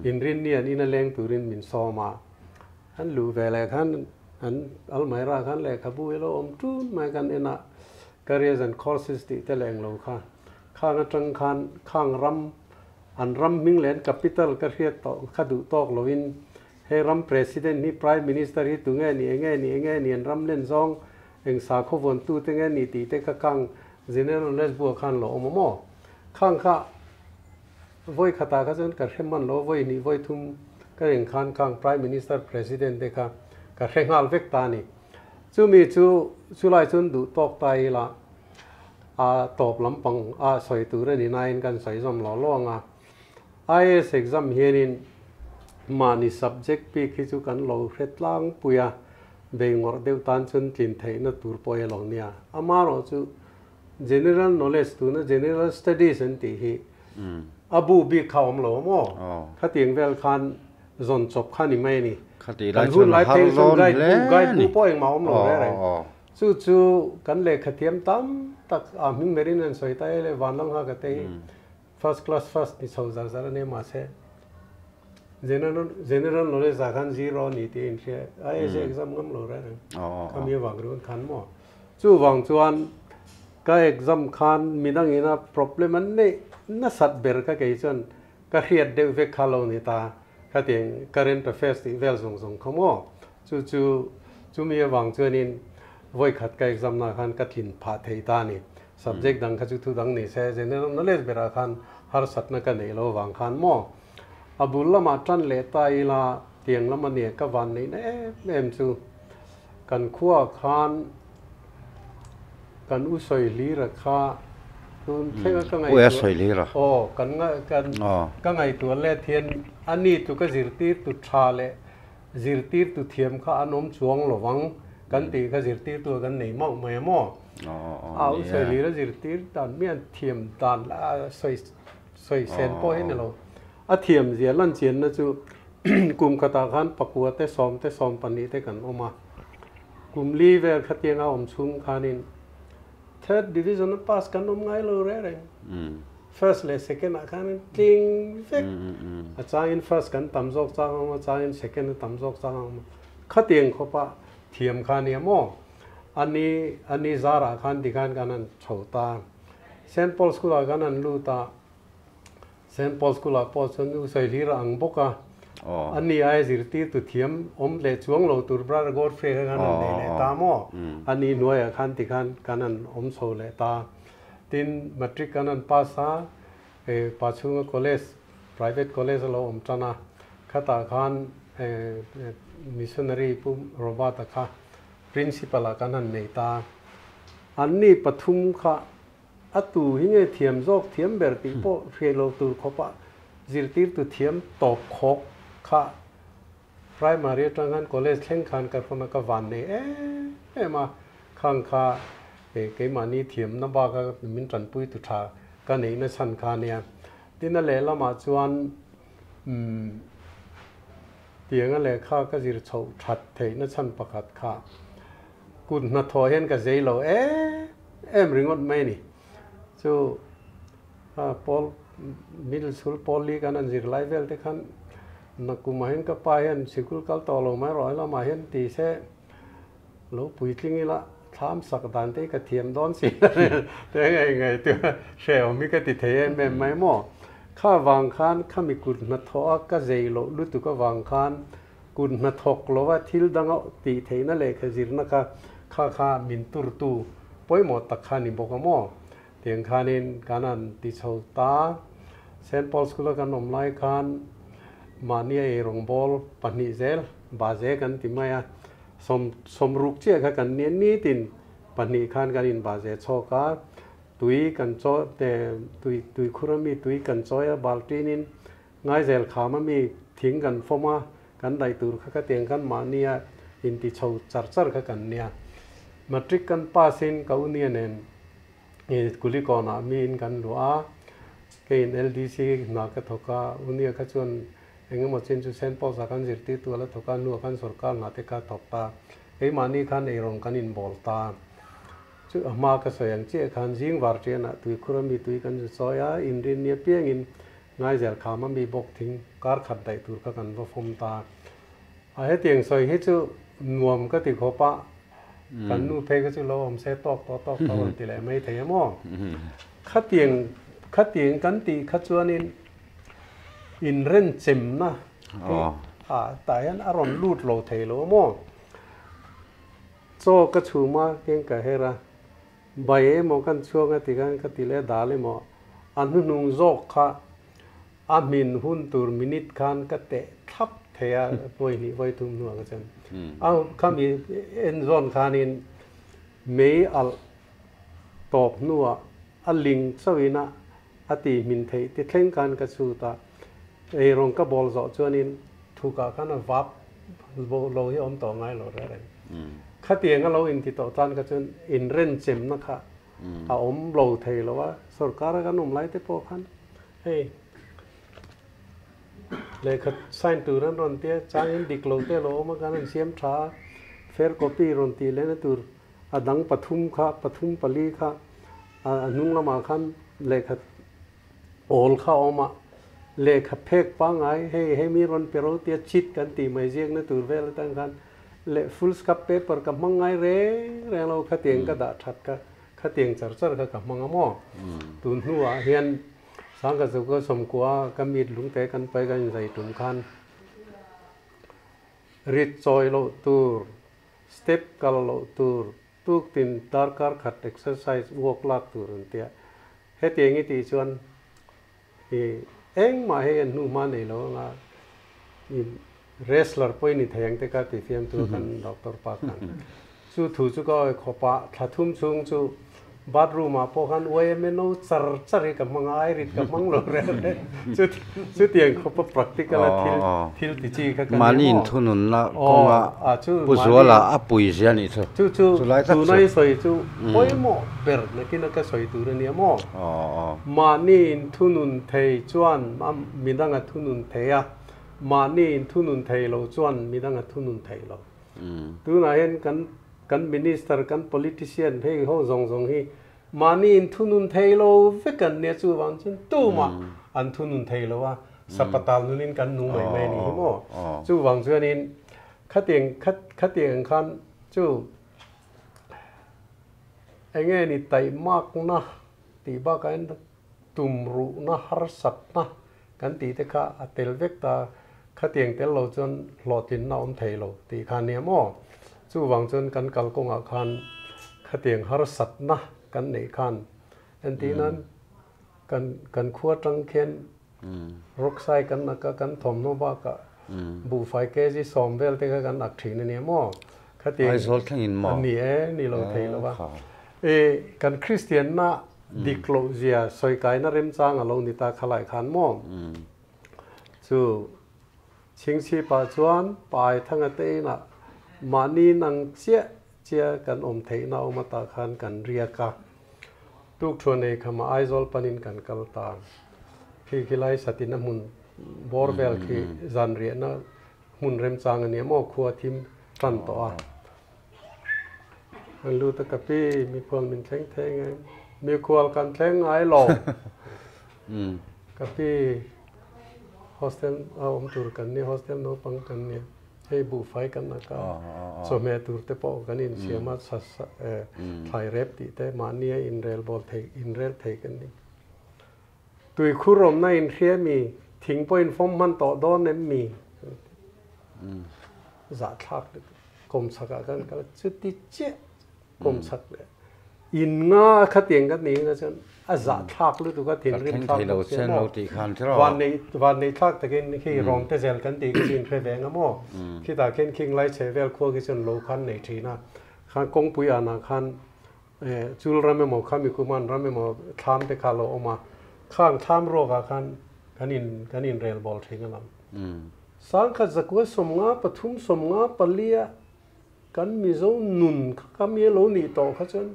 inrinni an ina leng turin min sawm a. An luh ve leh khan an almaira khan lehkhabu hi lo awm tun mai kan en a, Careers and Courses tih te leh englo kha. Khang atang khan khang ram, an ram hming leh an capital ka hriat tawh kha duh tawk loin hei ram President hi Prime Minister hi tunge ni, enge ni, enge ni an ram len zawng Eng sakhaw vuantute nge ni tih te kha khang General Knowledge buah khan lo awm a maw? Khang kha vawi khatah kha chuan ka hre hman lo, vawi hnih vawi thum ka ring khan khang Prime Minister, President te kha ka hre nghal vek ta a ni. Chumi chu chulai chuan duh tawk ta ila a tawp lampang a sawi tur a ni nain kan sawi zawm lo lo ang a. IAS exam hianin mahni subject bik hi chu kan lo hre tlangpui a, Bei ngawrh deuh tan chuan tlin theihna tur pawh hi a lo nia. Amaherawh chu General Knowledge tuna General Studies an tih hi a bu bik kha a awm lo a maw? Khatiang vel khan zawn chawp kha ni mai a ni. Kan hun lai phei chuan guide bu guide bu pawh engmah a awm lo reng reng. Chu chu kan lehkha thiam tam tak a hming berin an sawi ta e le Vanlalnghaka te hi First class first ni chho zar zar a nia mahse General general knowledge ah khan zero a ni tih a inhria IAS exam ngam lo reng reng khami avang ringawt khan maw chuvang chuan ka exam khan midang ina problem an neih nasat ber kha kei chuan ka hriat deuh vek kha lo ni ta khatiang current affairs tih vel zawng zawng kha maw chu chu chumi avang chuanin vawikhat ka exam na khan ka tlin phah thei ta a ni. Subject dang kha chu thu dang ni se, general knowledge berah khan harsatna ka neih lo vang khan maw a bul lamah tan leh ta ila tiang lam a nia ka van neihna em em chu kan khuaah khan kan u sawi hlira kha tun thlenga ka ngaihtuah aw kan kan ka ngaihtuah let hian a ni tu ka zirtir tu tha leh zirtir tu thiam kha an awm chuang lovang kan tih kha zirtir tu ah kan nei mauh mai a maw. A u sawi lir a zirtir dan mian thiam dan a sawi sawi sen pawh hi ni lo. A thiam zia lan chianna chu kum khatah khan pakua te sawm te 12 te kan awm a. Kum li vel khatianga awm chhung khanin third division a pass kan awm ngai lo reng reng. First leh second ah khanin tling vek. A changin first kan tam zawk chang a awm a, changin second a tam zawk chang a awm a. Khatiang khawpa thiam kha nia maw? A ni a ni zarah khan tikhan kan han chho ta. Saint Paul School ah kan han lut a, Saint Paul School ah pawh chuan U Sawihlira ang bawk a, a ni aia zirtirtu thiam awm leh chuang lo tur Brother Godfrey kha kan han nei leh ta maw? A ni hnuaiah khan tikhan kan han awm chho leh ta. Tin, Matric kan han pass a, Pachhunga College, Private College a lo awm tan a, khatah khan Missionary Pu Robert-a kha Principal ah kan han nei ta. Anni pathum kha a tu hi nge thiam zawk thiam ber tih pawh hriat lo tur khawpah zirtirtu thiam tawp khawk kha primary atang khan college thleng khan ka hrawn a ka van nei em em a, khang kha. Keimahni thiamna baka min tanpui tu tha ka neihna chhan kha ania. Tin a lehlamah chuan umm tianga lehkha ka zir chhoh that theihna chhan pakhat kha kut hnathawh hian ka zei lo em em ringawt mai a ni. Chu pawl middle school pawl li kan han zir lai vel te khan nakumah hian ka pa hian sikul kal tawh lo mai rawh helamah hian ti se Lo puitling ila thlam sak dan te hi ka thiam dawn si la te ngei ngei chu hrehawm hi ka ti thei em em mai maw. Kha vang khan khami kut hnathawh a ka zei loh lutuk avang khan kut hnathawk lova thil danga tih theihna lehkha zirna kha kha kha min turtu pawimawh tak kha ni bawk a maw. Tiang khanin kan han ti chho ta. Saint Paul School a kan awm lai khan mahni a eirawngbawl pahnih zel baze kan ti mai a. Sawm sawmruk chiah kha kan nia nitin pahnih khan kan inbah ze chhawk a, tui kan chaw te tui tuikhur ami tui kan chawi a baltinin ngaizel kham ami thing kan fawm a kan daih tur kha khatiang khan mahnia inti chho char char kha kan nia. Matric kan pass in ka unia nen Kulikawnah miin kan luah a, keiin LDC hna ka thawk a, unia kha chuan Eng emaw chin chu Saint Paul's ah kan zirtirtu a la thawk a, hnuah khan sorkar hna te kha a thawk ta. Keimahni khan eirawng kan inbawl ta. Chu a hma ka sawi ang chiah khan zing var ṭianah tuikhur ami tui kan zu chawi a, inrinni apiangin ngaizel kham ami bawk thing kar khat daih tur kha kan va fawm ta. A hetiang sawi hi chu nuam ka ti khawp a, kan nu phei kha chu lo awm se tawk tawh tawk tawh rawn ti leh mai thei a maw? Khatiang khatiang kan tih kha chuanin Inrenchemna hi ah tah hian a rawn lut lo thei lo a maw? Chaw ka chhum a keng ka her a, bai emaw kan chhuak a ti khan ka ti leh dal emaw a hnuhnung zawk kha a hmin hun tur minute khan ka teh thlap thei a vawi hnih vawi thum hnuah ka chuan a khami en zawn khanin mei alh tawp hnuah a ling chauhin a A ti hmin theih ti thleng khan ka chhut a, eirawng ka bawl zawh chuanin thukah khan a vap lo hi a awm tawh ngai lo reng reng. Khatiang a lo inti tawh tan kha chuan inrenchemna kha a awm lo thei lo a, sorkar a kan awm lai te pawh khan hei lehkha sign tur an rawn tia changin dik lo te a lo awm a kan han siam tha a, fair copy rawn tih lehna tur a dang pathum kha pathum pali kha A hnung lamah khan lehkha awl kha a awm a, lehkha phek pangngai hei hemi rawn pe ro tia chit kan tih mai ziakna tur vel atang khan leh full scup paper ka hmang ngai reng reng lo khatiang ka dah that kha khatiang char char kha ka hmang a maw. Tun hnuah hian Sangkhat Zukua Sawmkua ka meet lungte kan pai kan inzai tum khan rit chawi loh tur step kal loh tur Tuktin darkar khat exercise walk lak tur an tia. Hetiang i tih chuan i engmah hei an hnu hma nei lo anga i wrestler pawh i ni thei ang te kha ti fiamtu a kan doctor pa khan. Chu thu chu ka awi khawp a, thla thum chhung chu bathroom ah pawh khan YMNO char char hi ka hmang a, ai rit ka hmang lo reng reng. Chu chutiang khawp a practical a thil thil ti chi kha ka ni maw? Mahni inthununna kawnga Pu Zuala a pui zia nih chu. Chu chu tuna i sawi chu pawimawh ber nakin a ka sawi tur a nia maw? Mahni inthunun thei chuan midang a thunun thei a, mahni inthunun thei lo chuan midang a thunun thei lo. Tunah hian kan kan minister kan politician hei ho zawng zawng hi mahni in thunun thei lo vek an nia chuvang chuan tumah an thunun thei lo a sapatal nunin kan nung mai mai a ni hi maw chuvang chuanin khatiang khatiang ang khan chu enge ni taihmakna tih bakah hian tumruhna harsatna Kan tih te kha a tel vek ta, khatiang tel lo chuan hlawhtlinna awm thei lo tih kha nia maw? Chuvang chuan kan kalkawngah khan khatiang harsatna kan neih khan entir nan kan kan khua tang khian rawksai kan ak a, kan thawmhnaw bakah buhfai kg sawm vel te kha kan ak thin a nia maw? Khatiang Aizawl thlengin maw? A ni e, ni lo thei lo a. E kan Kristianna Dik loh zia sawi kaina remchang a lo ni ta khalai khan maw? Chu Chhingchhipah chuan Pai Thanga te inah mahni nang chiah Chiah kan awm theihna awm atah khan kan riak a, tukṭhuan ei khamah Aizawl panin kan kal ta. Khi khilai satina hmun bawr vel khi zan riahna hmun remchang a nia maw khua thim tan tawh a. Kan lut a ka pi, mikhual min thleng thei nge? Mikhual kan thleng ngai lo. Ka pi, hostel a awm tur kan ni, hostel naupang kan ni. Hei buhfai kan ak a, chawhmeh tur te pawh kan insiam a, thlai rep tih te mahni a inrel bawl thei, inrel thei kan ni. Tuikhur awmna inhria mi, thing pawh infawm hman tawh dawn em mi? Zahthlak lutuk. Kawmchhakah kan kal a, chuti chiah kawmchhak leh in nga khatiang ka nih na chuan a zahthlak lutuk a thinrim thlak bawk sia maw vanneih vanneih thlak takin khi rawng te zel kan tih khi chu inhre ve anga maw khitah khian khing lai chhe vel khua khi chuan lo khan nei thin a khan kawngpui anah khan chul ram emaw khami kuman ram emaw thlam te kha lo awm a khang thlam ruakah khan kan in kan inrel bawl thin a lam sangkhat zakua sawmnga pathum sawmnga palia Kan Mizo nun kha ka mi lo nih tawh kha chuan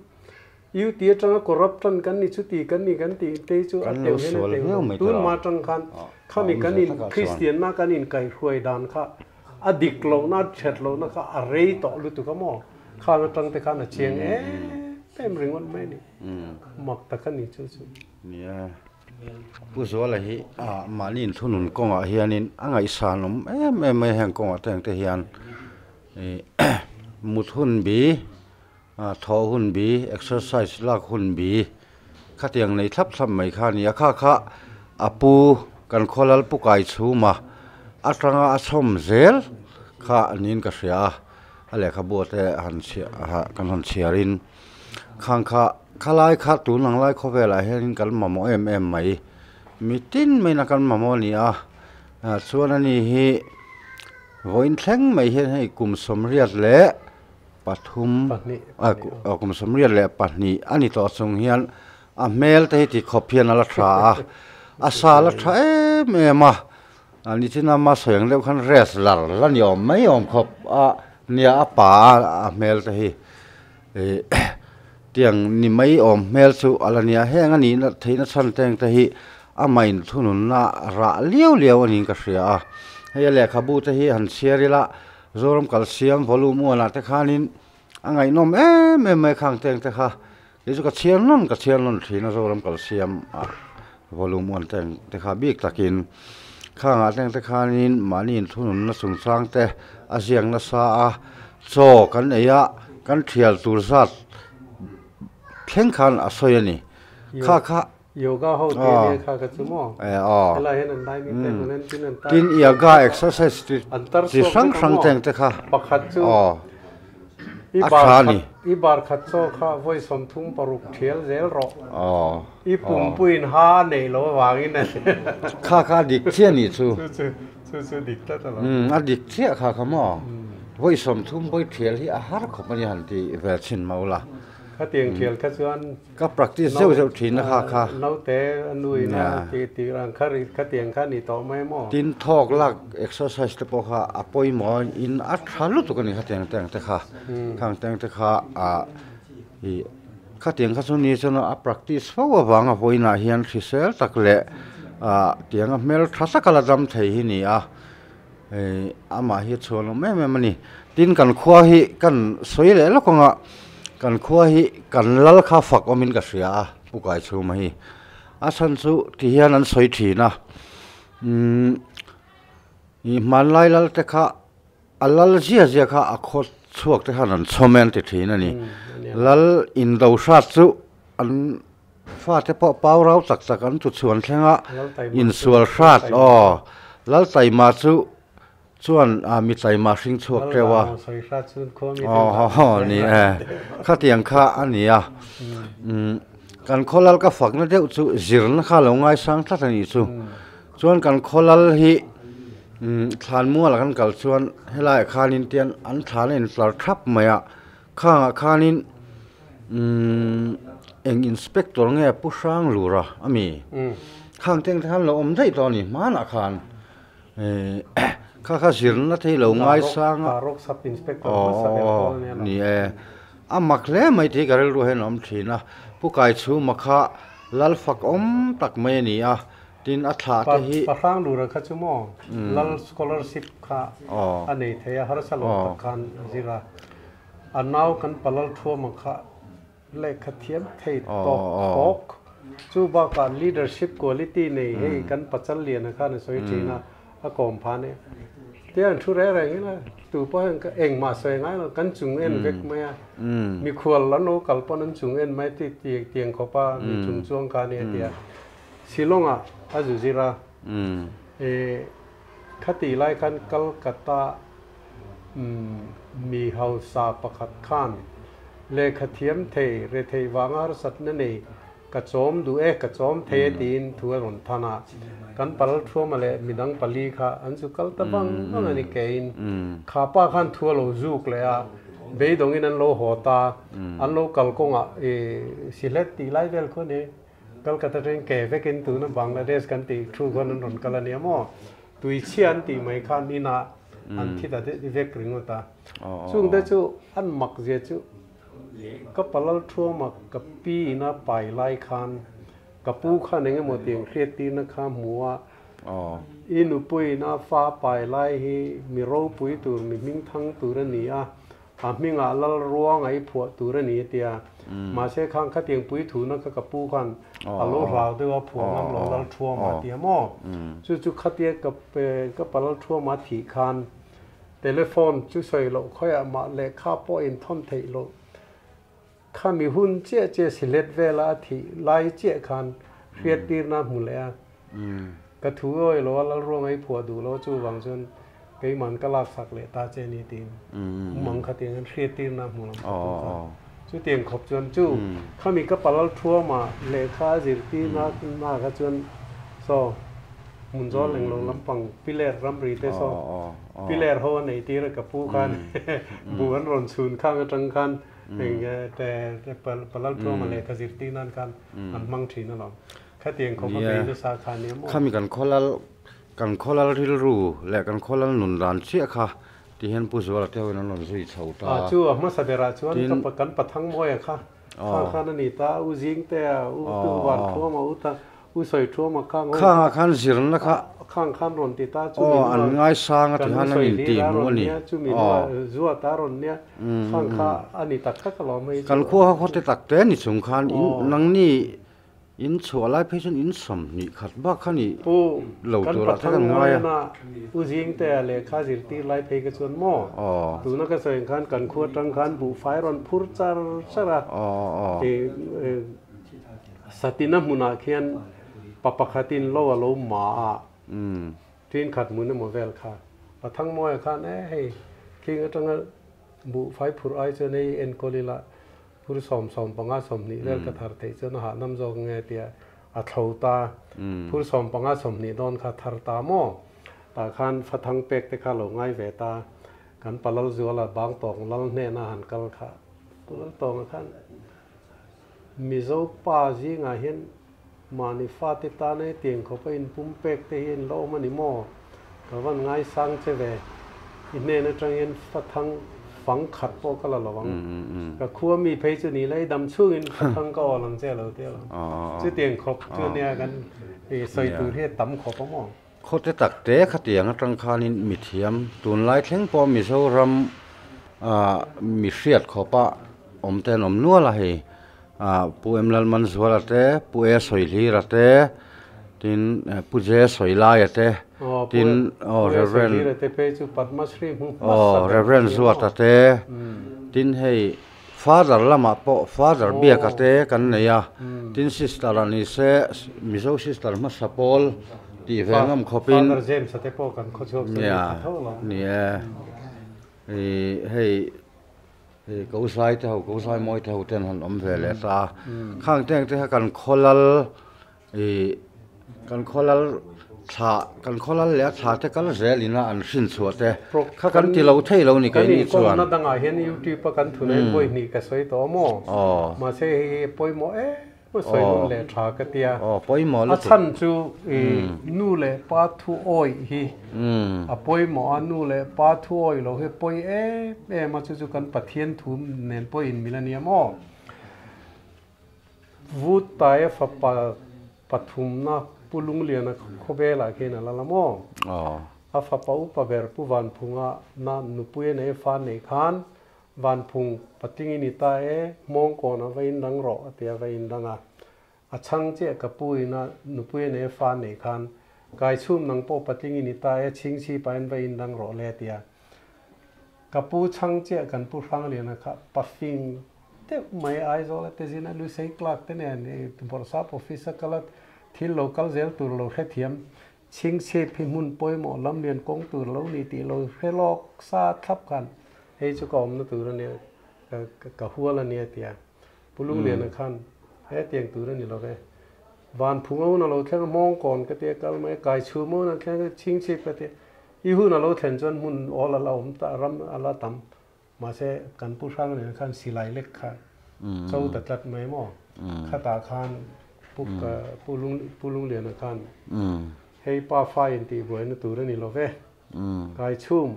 UT atanga corrupt tan kan ni chuti kan ni kan tih te chu a teuh hian a teuh lo. Tun hma atang khan khami kan in Kristian na kan in kaihhruai dan kha a dik lohna a that lohna kha a rei tawh lutuk a maw? Khang atang te khan a chiang em em ringawt mai a ni. Mak tak a ni chu chu. Nia. Pu Zuala hi mahni inthunun kawngah hianin a ngaihsan awm em em mai heng kawngah te ang te hian. Mut hun bi, thawh hun bi, exercise lak hun bi khatiang nei thlap thlap mai kha a ni a. Kha kha a pu kan khawlal pu kai chhum a, atanga a chhawm zel kha niin ka hria a, a lehkhabu te han chhiah kan han chhiarin khang kha khalai kha tun ang lai khawvelah hianin kan mamawh em em mai. Mitin maiin a kan mamawh a ni a, chuan ani hi. Vawiin thleng mai hian hei kum 83 kum 32 a ni tawh chung hian a hmel te hi ti khawp hian a la tha a, a sa la tha em em a, nichina ma sawi ang deuh khan rest lar la ni awm mai awm khawp a nia a pa a hmel te hi ih tiang ni mai awm hmel chu a la nia heng a nihna theihna chhan te ang te hi Amah inthununna rah liau liau a niin ka hria a. Hei a lehkhabu te hi han chhiar ila, Zoram Kalsiam volume one ah te khanin a ngaihnawm em em mai khang teng te kha. Kei chu ka chhiar nawn ka chhiar nawn thin a Zoram Kalsiam ah volume one teng te kha bik takin khangah teng te khanin mahni inthununna chungchang te a ziak nasa a, chaw kan ei a, kan thial tur zat thleng khan a sawi a ni. Kha kha. Yoga ho tih a nia kha ka chu maw? Helai hian an lai mi te hmun an tin an tar Tin yoga exercise ti chi hrang hrang teng te kha pakhat chu i bar khat i bar khat chaw kha vawi 36 thial zel rawh i pumpuiin ha a neih loh avangin a Kha kha a dik chiah nih chu chu chu chu dik tlat a lo a dik chiah kha kha maw vawi 30 vawi thial hi a har khawp a ni han ti ve chhin maula Khatiang thial kha chuan Ka practice zeuh zeuh thin a kha kha. Naute a nuin a ti tih ang kha ri khatiang kha ni tawh mai maw? Tin thawk lak exercise te pawh kha a pawimawh in a tha lutuk a ni khatiang te ang te kha. Khang te ang te kha ah ih khatiang kha chu ni chuan a practice fo avanga vawiinah hian hrisel tak leh ah tianga hmel tha taka la dam thei hi ni a. Hei amah hi a chhuan awm em em a ni. Tin kan khua hi kan sawi leh lawk ang a, kan khua hi kan lal kha fak awmin ka hria a Pu Kaichhuma hi. A chhan chu ti hian an sawi thin a, umm ih hmanlai lal te kha a lal zia zia kha a khaw chhuak te khan an chhawm e an ti thin a ni. Lal indo hrat chu an Fate pawh pau rau tak tak an tu chhuan thleng a, insual hrat aw. Lal Taima chu chuan mi Taima hring chhuak teuh a. Aw ni e, khatiang kha a ni a. Kan khaw lal ka fakna deuh chu zirna kha lo ngaisang tlat a nih chu. Chuan kan khaw lal hi thlanmualah kan kal chuan helaiah khanin tian an thlan a intlar thap mai a. Khangah khanin umm eng inspector nge Pu Hranglura a mi? Khang teng te khan lo awm daih tawh a ni hmanah khan eh kha kha zirna thei lo ngaisang a. Darok sub inspector hmasa ber pawl ania lo. Ni e. A mak hle mai tih hi ka rilru hian a awm thin a, Pu Kaichhuma kha lal fak awm tak mai a ni a, tin a thlah te hi. Pa hrang lura kha chu maw lal scholarship kha a nei thei a, harsa lo tak khan a zir a, a nau kan palal thuama kha lehkha thiam thei tawp khawk, chu bakah leadership quality nei hei kan pachal liana khan a sawi thin a, A kawm pha nia. Tia an thu reng reng ila tu pawh hian engmah sawi ngai lo kan chung en vek mai a. Mikhual an lo kal pawn an chung en mai ti tiang khawp a mi chung chuang kha nia tia. Shillong ah a zu zir a. E khati lai khan Calcutta mi hausa pakhat khan lehkha thiam thei rethei vanga harsatna nei Ka chawm duh e, ka chawm thei e tiin thu a rawn than a. Kan pal thuama leh midang pali kha an zu kal ta vang vang a ni keiin. Kha pa khan thu a lo zuk leh a, beidawngin an lo haw ta. An lo kal kawngah i Sylhet tih lai vel khaw ni, Calcutta atangin ke vekin tuna Bangladesh kan tih thu khawn an rawn kal a nia maw? Tuichhia an tih mai khan inah an thi ta vek ringawt a. Chungte chu an mak zia chu Ka palal thuama ka pi ina pai lai khan ka pu khan eng emaw tiang hriattirna kha hmu a, i nupui ina fa pai lai hi mi ropui tur, mi hmingthang tur a ni a, a hmingah lal ruang a i phuah tur a ni a tia. Mahse khang khatiang pui thuna kha ka pu khan a lo hlau deuh a, phuah ngam lo lal thuama a tia maw? Chu chu khatia ka palal thuama thih khan Telephone chu sawi loh khawiah mah lehkha pawh inthawn theih loh. Khami hun chiah chiah Sylhet vela a thih lai chiah khan hriattirna a hmu leh a. Ka thu awi lo a, Lalruanga i phuah duh lo chuvang chuan keiman ka laksak leh ta che ni tiin umang kha tiang hian hriattirna a hmu lo ka pu kha. Chutiang khawp chuan chu khami ka palal thuama lehkha a zirtirna na kha chuan saw Hmun zawl englo lampang piler ramri te saw piler ho a nei tir a ka pu khan buh an rawn chhun khang atang khan eng te palal thuama lehkha zirtir nan khan an hmang thin alawm. Khatiang khawp a bei nasa kha nia maw? Khami kan khawlal kan khawlal rilru leh kan khawlal nun dan chiah kha ti hian Pu Zuala te hoin an rawn zui chho ta a. Chu a hmasa berah chuan ka kan pathang mawia kha khang khan a ni ta a, u zing te a, u tu van thuama u ta U sawi thuama khang ho Khangah khan zirna kha Khang khan rawn ti ta chumi hnuah an ngaisang a ti khan an inti hmuh a ni. Chumi hnuah zuat a rawn nia khang kha a ni tak tak alawm hei chu. Kan khua kha khawte tak te ni chung khan in nangni in chhuah lai phei chuan in 20 khat bak kha ni lo tur ah te kan ngai a. U Zingtea lehkha zirtir lai phei kha chuan maw tuna ka sawi ang khan kan khua atang khan buhfai rawn phur char char a. Satina hmunah khian pa pakhatin lo a lo ma a, ṭinkhat hmun emaw vel kha. Pa Thangmawia khan e hei khing atanga buh fai phurh ai chuan hei enkawl ila phur 75 20 vel ka thar theih chuan a hahdam zawk nge tia a thlo ta. Phur 15 20 dawn kha thar ta maw? Tah khan fathang pek te kha lo ngai ve ta. Kan pa Lalzuala Bangtawng lal hnena han kal kha Pu Laltawnga khan Mizo pa zingah hian mahni fate tana hetiang khawp a inpum pek te hi an la awm a ni maw? Ka van ngaisang che ve. I hnen atang hian fathang fang khat pawh ka la lo ang. Ka khua mi phei chu ni la i dam chhungin fathang ka awl ang che lo ti alawm. Chutiang khawp chu nia kan sawi tur hi a tam khawp a maw? Khawte tak te khatiang atang khanin mithiam tunlai thleng pawh Mizoram ah mi hriat khawpa awm te an awm nual a hei ah Pu M Lalmanzuala te Pu E Sawihlira te tin Pu J Sawilaia te tin aw Reverend aw Reverend Zuata te tin hei Father lamah pawh Father biaka te kan nei a, tin Sister a ni se Mizo Sister hmasa pawl tih ve ngam khawpin Father James a te pawh kan khawchhuak chu ni kha tho lo. Ni e, i hei i ko zai te ho ko zai mawi te ho ten han awm ve leh ta a, khang te ang te kha kan khawlal I kan khawlal thla kan khawlal leh a thla te kal zel ina an hrin chhuah te kha kan ti lo thei lo ni keini chuan. Kan inkawmna dangah hian YouTube a kan thunai vawi hnih ka sawi tawh maw? Mahse hei hi pawimawh em Sawi nawn leh tha ka tia. Pawimawh A chhan chu i nu leh pa thu awih hi a pawimawh a, nu leh pa thu awih lo hi pawi em em a, chu chu kan Pathian thu nen pawh inmil a nia maw? Vutaia fapa pathumna Pu Lungliana khawvelah khian a la la maw? A fapa upa ber Pu Vanphunga na nupui a nei a fa neih khan Vanphung patling i ni ta e, hmawngkawn a va indang rawh a ti a va indang a. A chhang chiah ka pu in a nupui a nei a fa neih khan, Kai chhum nang pawh patling i ni ta e, chhingchhi pahin va indang rawh le a ti a. Ka pu chhang chiah kan pu Hrangliana kha pafing deuh mai Aizawl a te zin a Lusei clerk te nen Bawrhsap office a kal a thil lo kal zel tur lo hrethiam Chhingchhip hi hmun pawimawh lamlian kawng tur lo ni tih lo hre lawk sa thlap khan hei chu ka awmna tur a nia, ka hual a nia tia Pu Lungliana khan hetiang tur a ni lo ve. Van phung a hun a lo thleng a, hmawng kawn ka tia kal mai a, kai chhum a hun a thleng a, chhingchhip ka tia i hun a lo thlen chuan hmun awl a la awm ta, ram a la tam. Mahse kan Pu Hrangliana khan silai lek kha cho ta tlat mai maw? Khatah khan Pu Pu Pu Lungliana khan hei pa fa intih buaina tur a ni lo ve. Kai chhum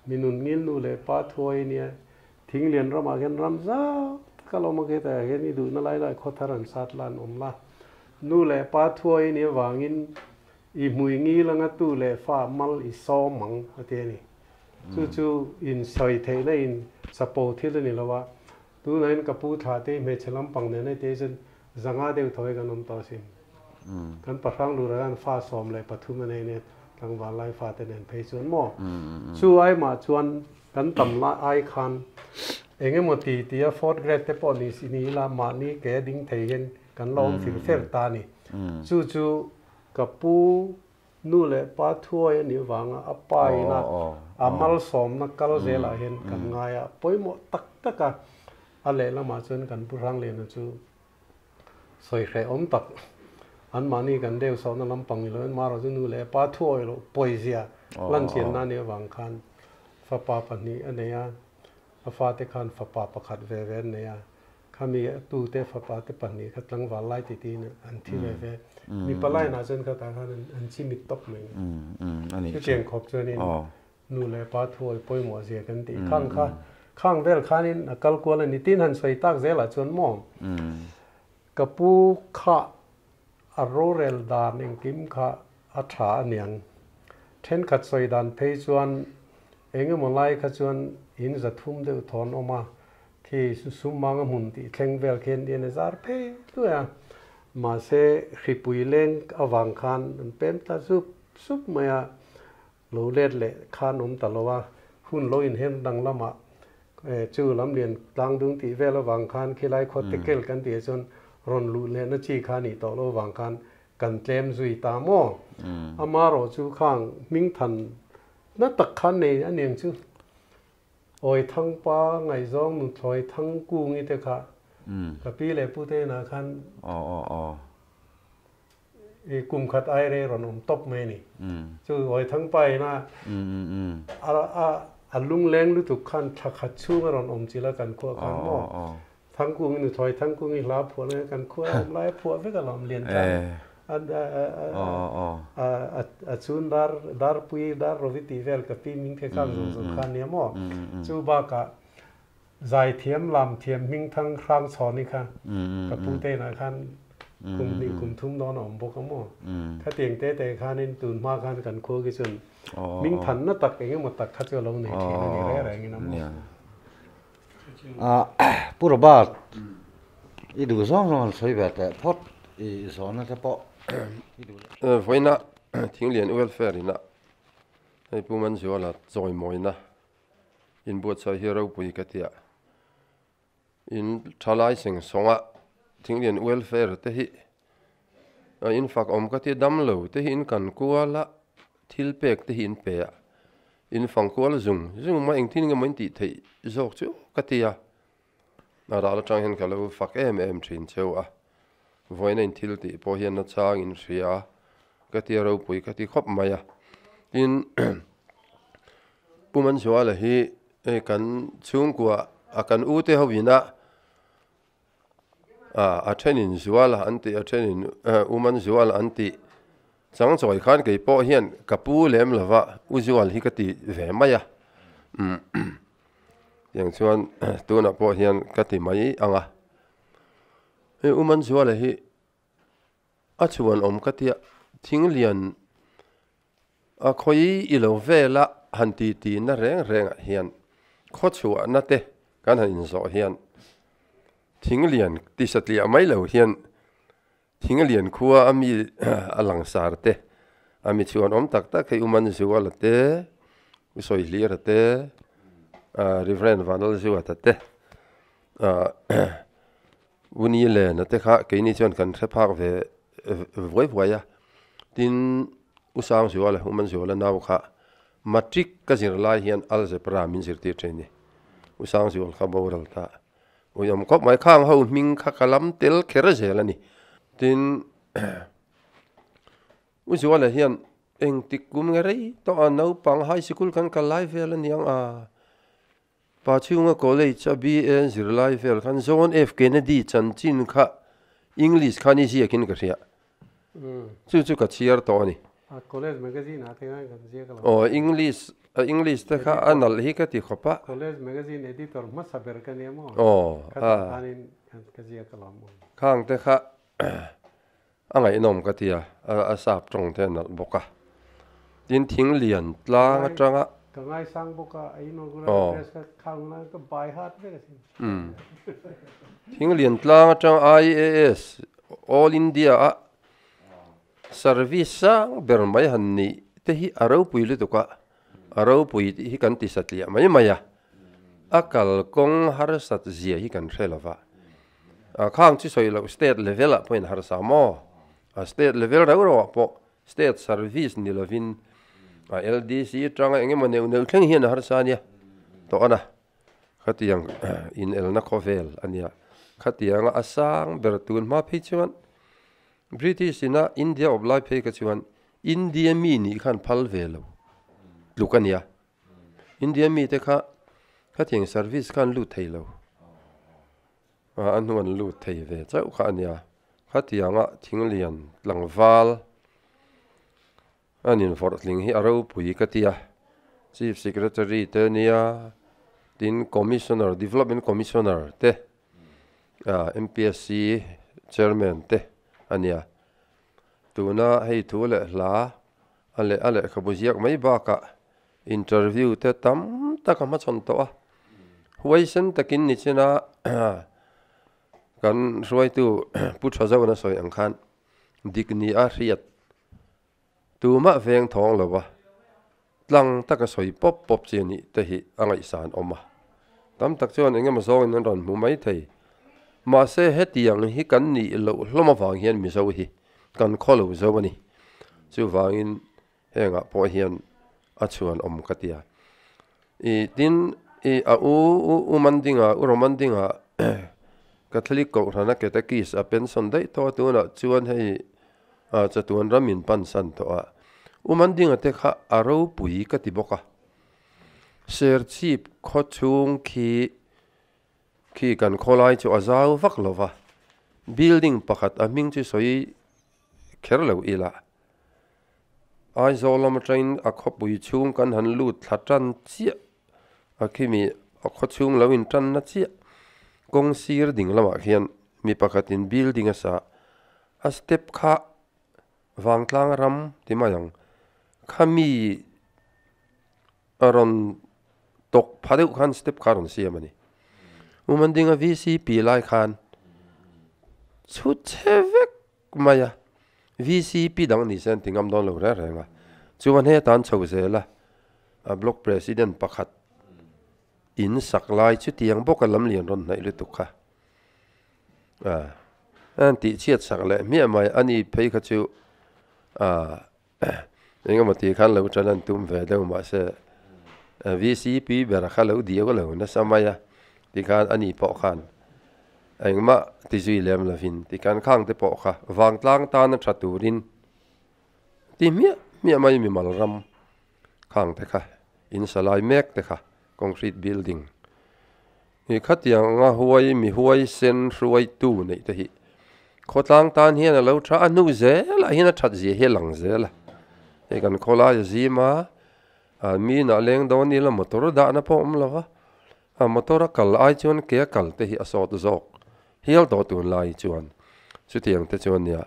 mi nun ngil nu leh pa thuai nia Thinglian ramah hian ram zau taka lo awm a, hetah hian i duhna lai lai khaw thar an sat la an awm la. Nu leh pa thuai nia vangin i hmui ngil anga tu leh fa mal i sawm ang a ti a ni. Chu chu in sawi theihna in chapo thil a ni lo a, tunah ka pu thla te hmeichhe lampang nen hei te hi chuan zanga deuh tho hi kan awm tawh asin. Kan pahrang lura khan fa 13 a nei nen tlangval lai fa te nen phei chuan maw? Chu ai mah chuan kan tam lai ai khan eng emaw ti tia fourth grade te pawh ni si ni ila mahni ke a ding thei hian kan la awm fir fer ta a ni. Chu chu ka pu Nu leh pa thuai a nih vanga a pa ina a malsawmna kal zelah hian kan ngai a, pawimawh tak tak a, a lehlamah chuan kan Pu Hrangliana chu sawi hrehawm tak, anmahni kan deu sawhna lampang ni loin marawh chu nu leh pa thuawi loh pawizia lanchianna a nih avang khan fapa pahnih a nei a, a fate khan fapa pakhat ve ve an nei a. Khami a tute fapa te pahnih kha tlangval lai ti tiin an thi ve ve. Mipa line ah chuan khatah khan an chi mit tawp mai ni. Chutiang khawp chuanin nu leh pa thuawi pawimawh zia kan tih khang kha khang vel khanin a kal kual a ni. Tin han sawi tak zelah chuan maw ka pu kha a rorel dan engkim kha a tha a niang. Thenkhat sawi dan phei chuan engemaw lai kha chuan in 300 deuh thawn awm a, Khi sum mang a hmun tih thleng vel khian en a zar phei hluai a, mahse hripui leng avang khan an pem ta sup sup mai a, lo let leh khan awm ta lo a, hun lo inhem dang lamah chu lamlian tlangdung tih vel avang khan khilai khaw te kel kan tih ah chuan rawn luh lehna chi kha a nih tawh lo avang khan kan tlem zui ta maw? Amarawh chu khang hmingthan na tak khan nei a niang chu. Awi Thangpa ngaihzawng nuthlawi Thangkungi te kha ka pi leh pu te inah khan i kum khat ai rei rawn awm tawp mai a ni. Chu Awi Thangpa ina a lungleng lutuk khan thla khat chhung a rawn awm chilh a kan khuah khan maw Thangkungi nuthlawi Thangkungi hla phuah lai kan khuah a awm lai a phuah vek alawm lian tlang a chun dar darpui dar rovi tih vel ka pi ming the khang zawng zawng kha ania maw chu bakah zaithiam lamthiam hmingthang hrang chhawni kha ka pu te inah khan kum hnih kum thum dawn a awm bawk a maw khatiang te te khanin tun hma khan kan khua khi chuan hmingthanna tak engemaw tak kha chu a lo nei thin a ni reng rengin a maw. Pu Robert, i duh zawng zawng han sawi ve teh phawt i zawhna te pawh i duh. Vawiina Thinglian Welfare ina hei Pu Manzuala chawimawina inbuatsaih hi ropui ka tia. In thalai seng sawnga Thinglian Welfare te hi in fak awm ka tia dam lo te hi in kan kual a, thil pek te hi in pe a. In fang kual zung zung mai engtin nge maw in tih theih zawk chu ka ti a, a ral atang hian ka lo fak em em thin cheu a, vawiina in thil tih pawh hian nachang in hria a, ka ti a ropui ka ti khawp mai a, tin Pu Manzuala hi hei kan chhungkua a kan u te ho ina. A thenin Zuala an tih, a thenin Uman Zuala an tih. Chang chawi khan kei pawh hian ka pu lem lova U Zual hi ka ti ve mai a. Tiang chuan tunah pawh hian ka ti mai ang a. Hei Uman Zuala hi a chhuan awm ka tia thing lian a khawi i lo vela han ti ti na reng rengah hian khaw chhuahna te kan han inzawh hian thing lian ti satliah mai lo hian thing lian khua a mi a langsar te a mi chhuan awm tak tak hei Uman Zuala te U Sawihlira te Reverend Vanlalzuata te U Ni Lena te kha keini chuan kan hre phak ve vuai vuai a, tin U Sangzuala U Manzuala nau kha matric ka zir lai hian algebra min zirtir thin a ni. U Sangzual kha boral ta ui awm khawp mai, khang ho hming kha ka lam tel kher zel a ni. Tin U Zuala hian engtik kum nge rei tawh a naupang high sikul kan kal lai vel a niang a. Pa chhunga college a BA zirlai vel khan John F Kennedy chanchin kha English khan i ziakin ka hria. Chu chu ka chhiar tawh a ni. A college magazine ah te khan kan ziak a lo. Aw English, a English te kha a nalh hi ka ti khawp a. College magazine editor hmasa ber ka nia maw? Aw a. Kha khanin ka ziak a lo maw? Khang te kha a ngaihnawm ka ti a, a sap tawng te a nalh bawk a. Tin thing lian tlang atanga. Ka ngaisang bawk a, a inaugural address kha khang la ka bai hat vek asin. Thing lian tlang atang IAS All India a service sang ber mai han nih te hi a ropui lutuk a, a ropui tih hi kan ti satliah mai mai a, a kalkawng harsat zia hi kan hre lova. A khang chu sawi loh state level ah pawhin harsa maw? A state level reuh reuh ah pawh state service ni lovin a LDC atanga eng emaw neuh neuh thleng hian a harsa ania tawh a na. Khatiang inelna khawvel a nia. Khatianga a sang ber tun hma phei chuan British ina India awp lai phei kha chuan India mi nih khan phal ve lo tluk a nia. India mite kha khatiang service khan lut thei lo a a hnu an lut thei ve chauh kha a nia khatianga thing lian tlangval an invawrh tling hi a ropui ka tia chief secretary te ania tin commissioner development commissioner te ah M_P_S_C chairman te a nia tuna hei thu leh hla A leh a lehkhabu ziak mai bakah interview te tam tak a hmachhawn tawh a, huaisen takin nichina kan hruaitu Pu Thazawn a sawi ang khan dik ni a hriat tumah veng thawng lo a, tlang taka sawi pawp pawp chi anih te hi a ngaihsan awm a. Tam tak chuan eng emaw zawngin an rawn hmu mai thei. Mahse hetiang hi kan nih loh hlawm avang hian Mizo hi kan khaw lo zo a ni. Chuvangin hengah pawh hian a chhuan awm ka ti a. I tin i a u u Mandinga u Romandinga Catholic Kohhrana Catechist a pension daih tawh a tunah chuan hei chatuan ram in pansan tawh a. U Mandinga te kha a ropui ka ti bawk a. Serchhip khaw chhung khi Khi kan khawlai chu a zau vak lo va, building pakhat a hming chu sawi kher lo ila. Aizawl lam atangin a khawpui chhung kan han lut thla tan chiah a khimi a khaw chhung lo in tan na chiah kawng sir ding lamah khian mi pakhatin building a sa a step kha vangtlang ram ti mai ang khami A rawn tawk pha deuh khan step kha a rawn siam a ni. Umandinga VCP lai khan chhut chhe vek mai a, VCP dang ni se an ti ngam dawn lo reng reng a. Chuan heta an chho zel a, a block president pakhat in sak lai chutiang bawk a lam lian rawn hnaih lutuk kha. A an tih chhiat sak leh hmiah mai a ni phei kha chu a Eng emaw tih khan lo tan an tum ve deuh mahse VCP ber kha lo diau lo nasa mai a tikhan ani pawh khan engmah ti zui lem lovin tikhan khang te pawh kha vangtlang tana tha turin ti hmiah hmiah mai mimal ram khang te kha in sa lai mek te kha concrete building. I khatiang anga huai mi huaisen hruaitu neih te hi khawtlang tan hian a lo tha a hnu zelah hian a that zia hi a lang zel a. Hei kan khawlai a zim a, ah mi inah leng dawn ila motor dahna pawh a awm lo va, ah motor a kal ai chuan ke a kal te hi a sawt zawk hial tawh tunlai chuan chutiang te chuan nia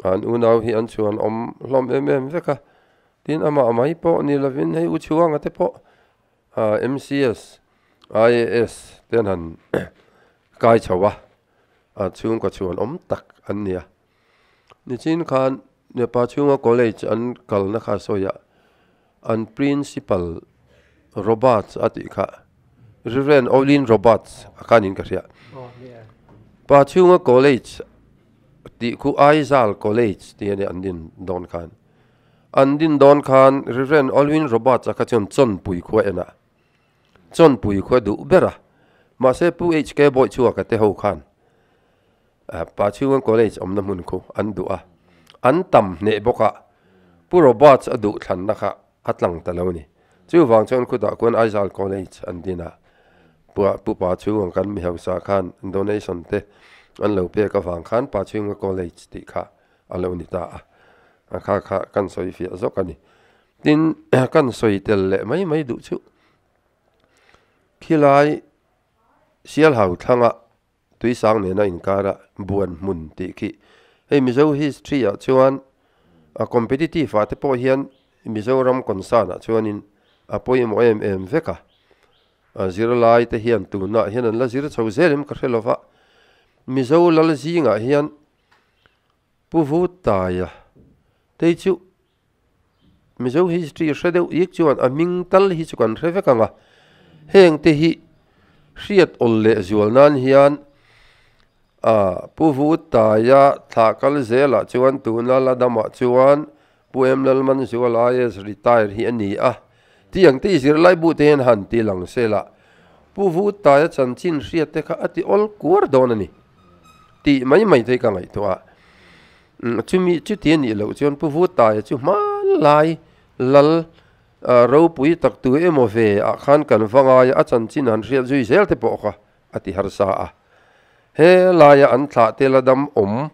an unau hi an chhuan awm hlawm em em vek a, tin amah mai pawh ni lovin hei u chhuanga te pawh MCS, IAS te an han kai chho a, a chhungkaw chhuan awm tak an ni a. Nichin khan Nepa chhunga college an kalna kha sawi a, an principal Roberts a tih kha, Reverend Olin Roberts a khan in ka hria. Pa chhunga college tih khu Aizal College tih a nia an din dawn khan. An din dawn khan Rev. Alwyn Roberts-a kha chuan Chawnpui khua enah Chawnpui khua duh ber a, mahse Pu HK Bawichhuaka te ho khan Pachhunga College awmna hmun khu an duh a, an tam hneh bawk a, Pu Roberts-a duh thlanna kha a tlang ta lo a ni. Chuvang chuan khutah khuan Aizawl College an din a, Pu Pachhunga kan mi hausa khan donation te an lo pek avang khan Pachhunga College tih kha a lo ni ta a, a kha kha kan sawi fiah zawk a ni. Tin, kan sawi tel leh mai mai duh chu khilai Sialhau thlanga Tuisang nena inkara buan hmun tih khi hei Mizo history ah chuan a competitive ah te pawh hian Mizoram concern ah chuanin a pawimawh em em vek a, a zirlai te hian tunah hian an la zir chho zel em ka hre lova, Mizo lal zingah hian Pu Vutaia tei chu Mizo history hre deuh ik chuan a hming tal hi chu kan hre vek ang a, heng te hi hriat awl leh zual nan hian ah Pu Vutaia thlah kal zelah chuan tuna la damah chuan Pu Em Lalmanzuala IAS retire hi a ni a, tiang te i zirlai bu te hian han ti lang se la, Pu Vutaia chanchin hriat te kha a ti awl kuar dawn a ni tih mai mai te hi ka ngaihtuah a. Chumi chuti a nih loh chuan Pu Vutaia chu hmanlai lal ropui tak tu emaw ve ah khan kan va ngai a, a chanchin han hriat zui zel te pawh kha a ti harsa a. He laia an thlah te la dam awm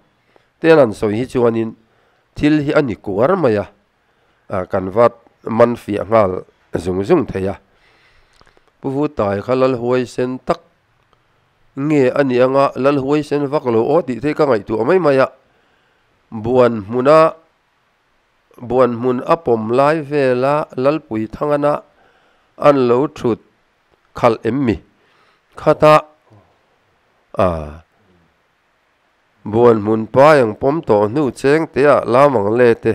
te an han sawi hi chuanin thil hi a ni kuar mai a, kan va man fiah nghal zung zung thei a. Pu Vutai kha lal huaisen tak nge a nih anga lal huaisen vak lo aw tih te ka ngaihtuah mai mai a, buan hmuna buan hmun a pawm lai vela Lalpui Thangana an lo thut khalh em mi khata ah Buan hmun pai ang pawm tawh hnu cheng te ah lam ang le te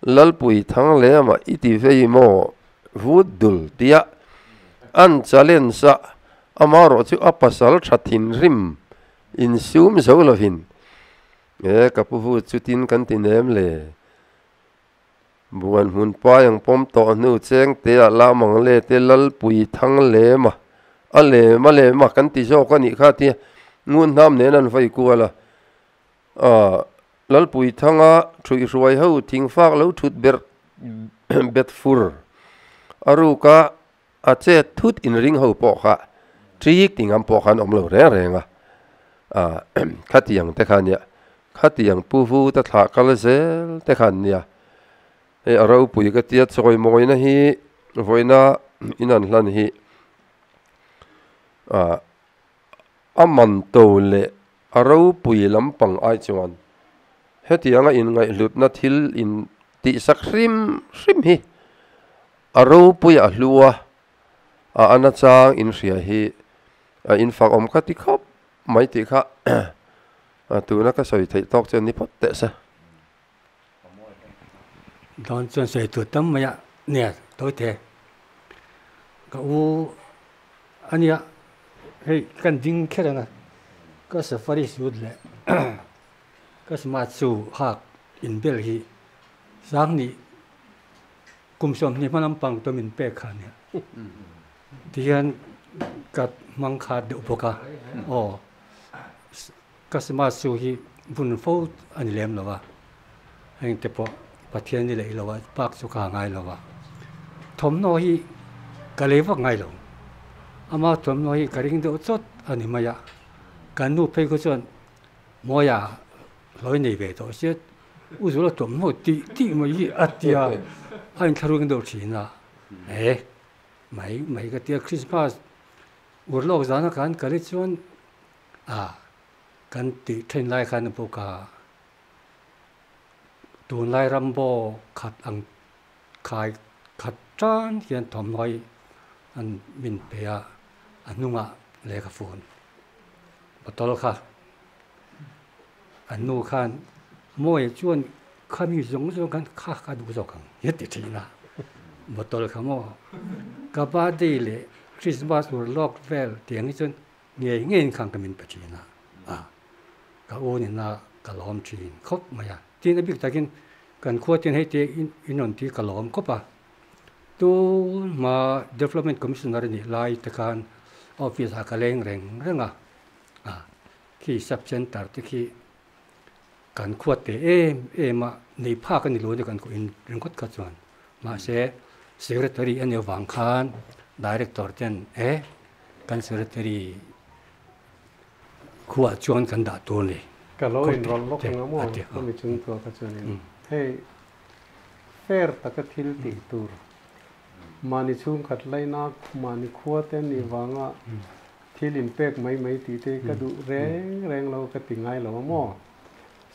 Lalpui thang lem ah i ti vei maw vut dul tia an challenge a amarawh chu a pasal tha thinrim insum zo lovin e ka pu vut chu tin kan ti nem le Buan hmun pai ang pawm tawh hnu cheng te ah lam ang le te Lalpui thang lem a, a lem a lem a kan ti zawk a nih kha tia ngun hnam nen an vawi kual a, ah Lalpui thanga thuih hruai ho thingfak lo thut ber bet fur a ruk a a chet thut inring ho pawh kha ṭik ti ngam pawh khan awm lo reng reng a, ah khatiang te kha nia, khatiang pu vu te thlah kal zel te khan nia, hei a ropui ka tia chawi mawina hi vawiina in an hlan hi ah a man to leh a ropui lampang ai chuan hetianga inngaihhlutna thil in tihsak hrim hrim hi. A ropui a hlu a, a ana chang in hria hi a in fak awm ka ti khawp mai tih kha tuna ka sawi theih tawk chuan ni phawt teh se. Dawn chuan sawi tur tam mai a nia tawi the ka u ania hei kan ding kher ang a ka safari suit leh ka smart shoe hak inbel hi sang nih Kum 20 hma lampang chu min pek kha nia. Tihian ka hmang khat deuh bawk a, aw customer chu hi vun fo a ni lem lo a, heng te pawh Pathian ni leh lo a park chu ka ha ngai lo a, thawmhnaw hi ka lei vak ngai lo. Ama thuamhnaw hi ka ring deuh chawt a ni mai a, kan nu phei kha chuan Mawia hlawi nei ve tawh sia, U Zuala thuamhnaw tih tih mai hi a ti a, a inthlahrung deuh thin a, he mai mai ka ti a, Christmas urlawk zana kan kal hi chuan ah kan tih then lai khan bawk a, tunlai rambo khat ang Khai khat tan hian thawmhnaw hi an min pe a, a hnungah lehkha fun bottle kha an nu khan Mawia chuan khami zawng zawng khan kha ka duh zawk ang hi a ti thin a, bottle kha maw ka birthday leh Christmas ur lawk vel tiang hi chuan ngei ngeiin khan ka min pe thin a, a ka u nena ka lawm thin khawp mai a. Tin a bik takin kan khua ten hei te in rawn ti ka lawm khawp a, tun hma Development Commissioner a nih lai te khan office ah ka leng reng reng a, a khi sub center te khi kan khua te em em a nei phak a ni lo a ni kan kawh in ringawt kha chuan mahse secretary a nih avang khan director ten e kan secretary Khuaah chuan kan dah tur ni. Ka lo inrawlh lawk ang a maw? Ka mi chung tuah kha chuanin hei fair taka thil tih tur mahni chhungkhat laina mahni khua te nih vanga thil inpek mai mai tih te hi ka duh reng reng lo ka ti ngai lo a maw?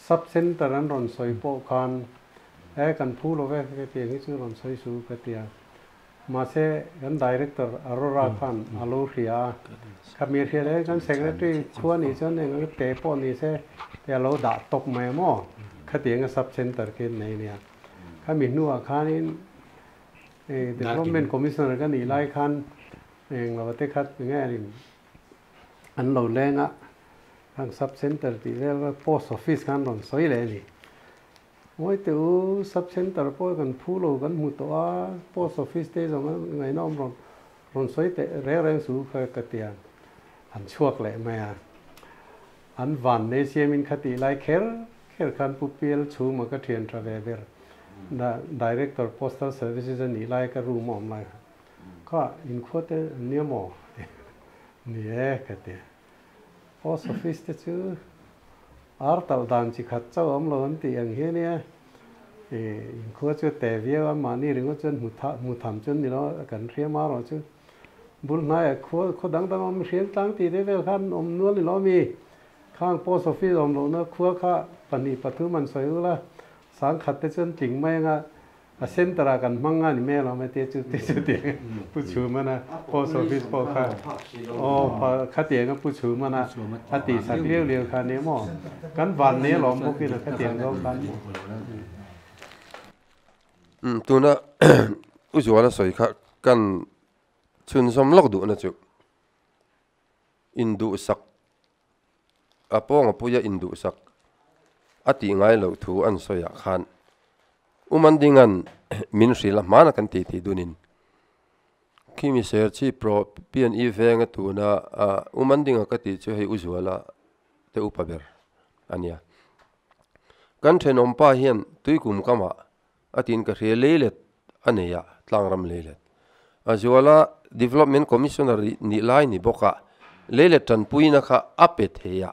Sub center an rawn sawi pawh khan e kan phu lo ve ka ti ang hi chu rawn sawi su ka ti a. Mahse, kan Director Arora khan a lo hria a, Kha mi hria leh kan Secretary khua nih chuan eng ang te pawh ni se te a lo dah tawp mai a maw? Khatiang a Sub Centre khi an nei nia. Khami hnuah khanin Development Commissioner ka nih lai khan eng lo te khat nge an lo leng a, khang Sub Centre tih vel Post Office khan rawn sawi leh a ni. Ngawi teh u, Sub Centre pawh kan phu lo kan hmu tawh a, Post Office te zawng a ngaihna awm rawn rawn sawi teh reng reng su kha ka ti a, an chhuak leh mai a. An van nei siamin kha tih lai kher kher khan Pu Pial chhuma ka thian tha ve ber Director Postal Services a nih lai ka room a awm lai kha, kha inkhua te an nia maw? Ni e ka ti a. Post office te chu ar talh dan chi khat chauh awm lo an tih ang hi ania. Inkhua chu te viau a, mahni ringawt chuan hmu tham chu an ni lo a, kan hria ma erawh chu bul hnaiah khua khaw dang dang awm hriam tlang tih te vel khan awm nual ni lo a mi. Khang post office awm lohna khua kha pahnih pathum an sawi ula, sangkhat te chuan tling mai anga A center ah kan hmang a ni mai alawm heti chu ti chu ti Pu Chhum a post office pawh kha aw khatiang a Pu Chhum a a tih sak liau liau kha nia maw kan van nei alawm bawk in a khatiang zawng khan maw. Umm tuna U Zuala sawi kha kan chhunzawm lawk duhna chu induhsak A pawnga puia induhsak a tih ngai loh thu an sawiah khan U Mandinga'n min hrilh a hmana kan titi dunin khimi Serchhip pro PNE venga tuna U Mandinga ka tih chu hei U Zuala te upa ber a nia. Kan thenawmpa hian tuikum kamah a tiin ka hria leilet a nei a, tlangram leilet. A zuala Development Commissioner nih lai ni bawk a, leilet tanpuina kha a pe thei a.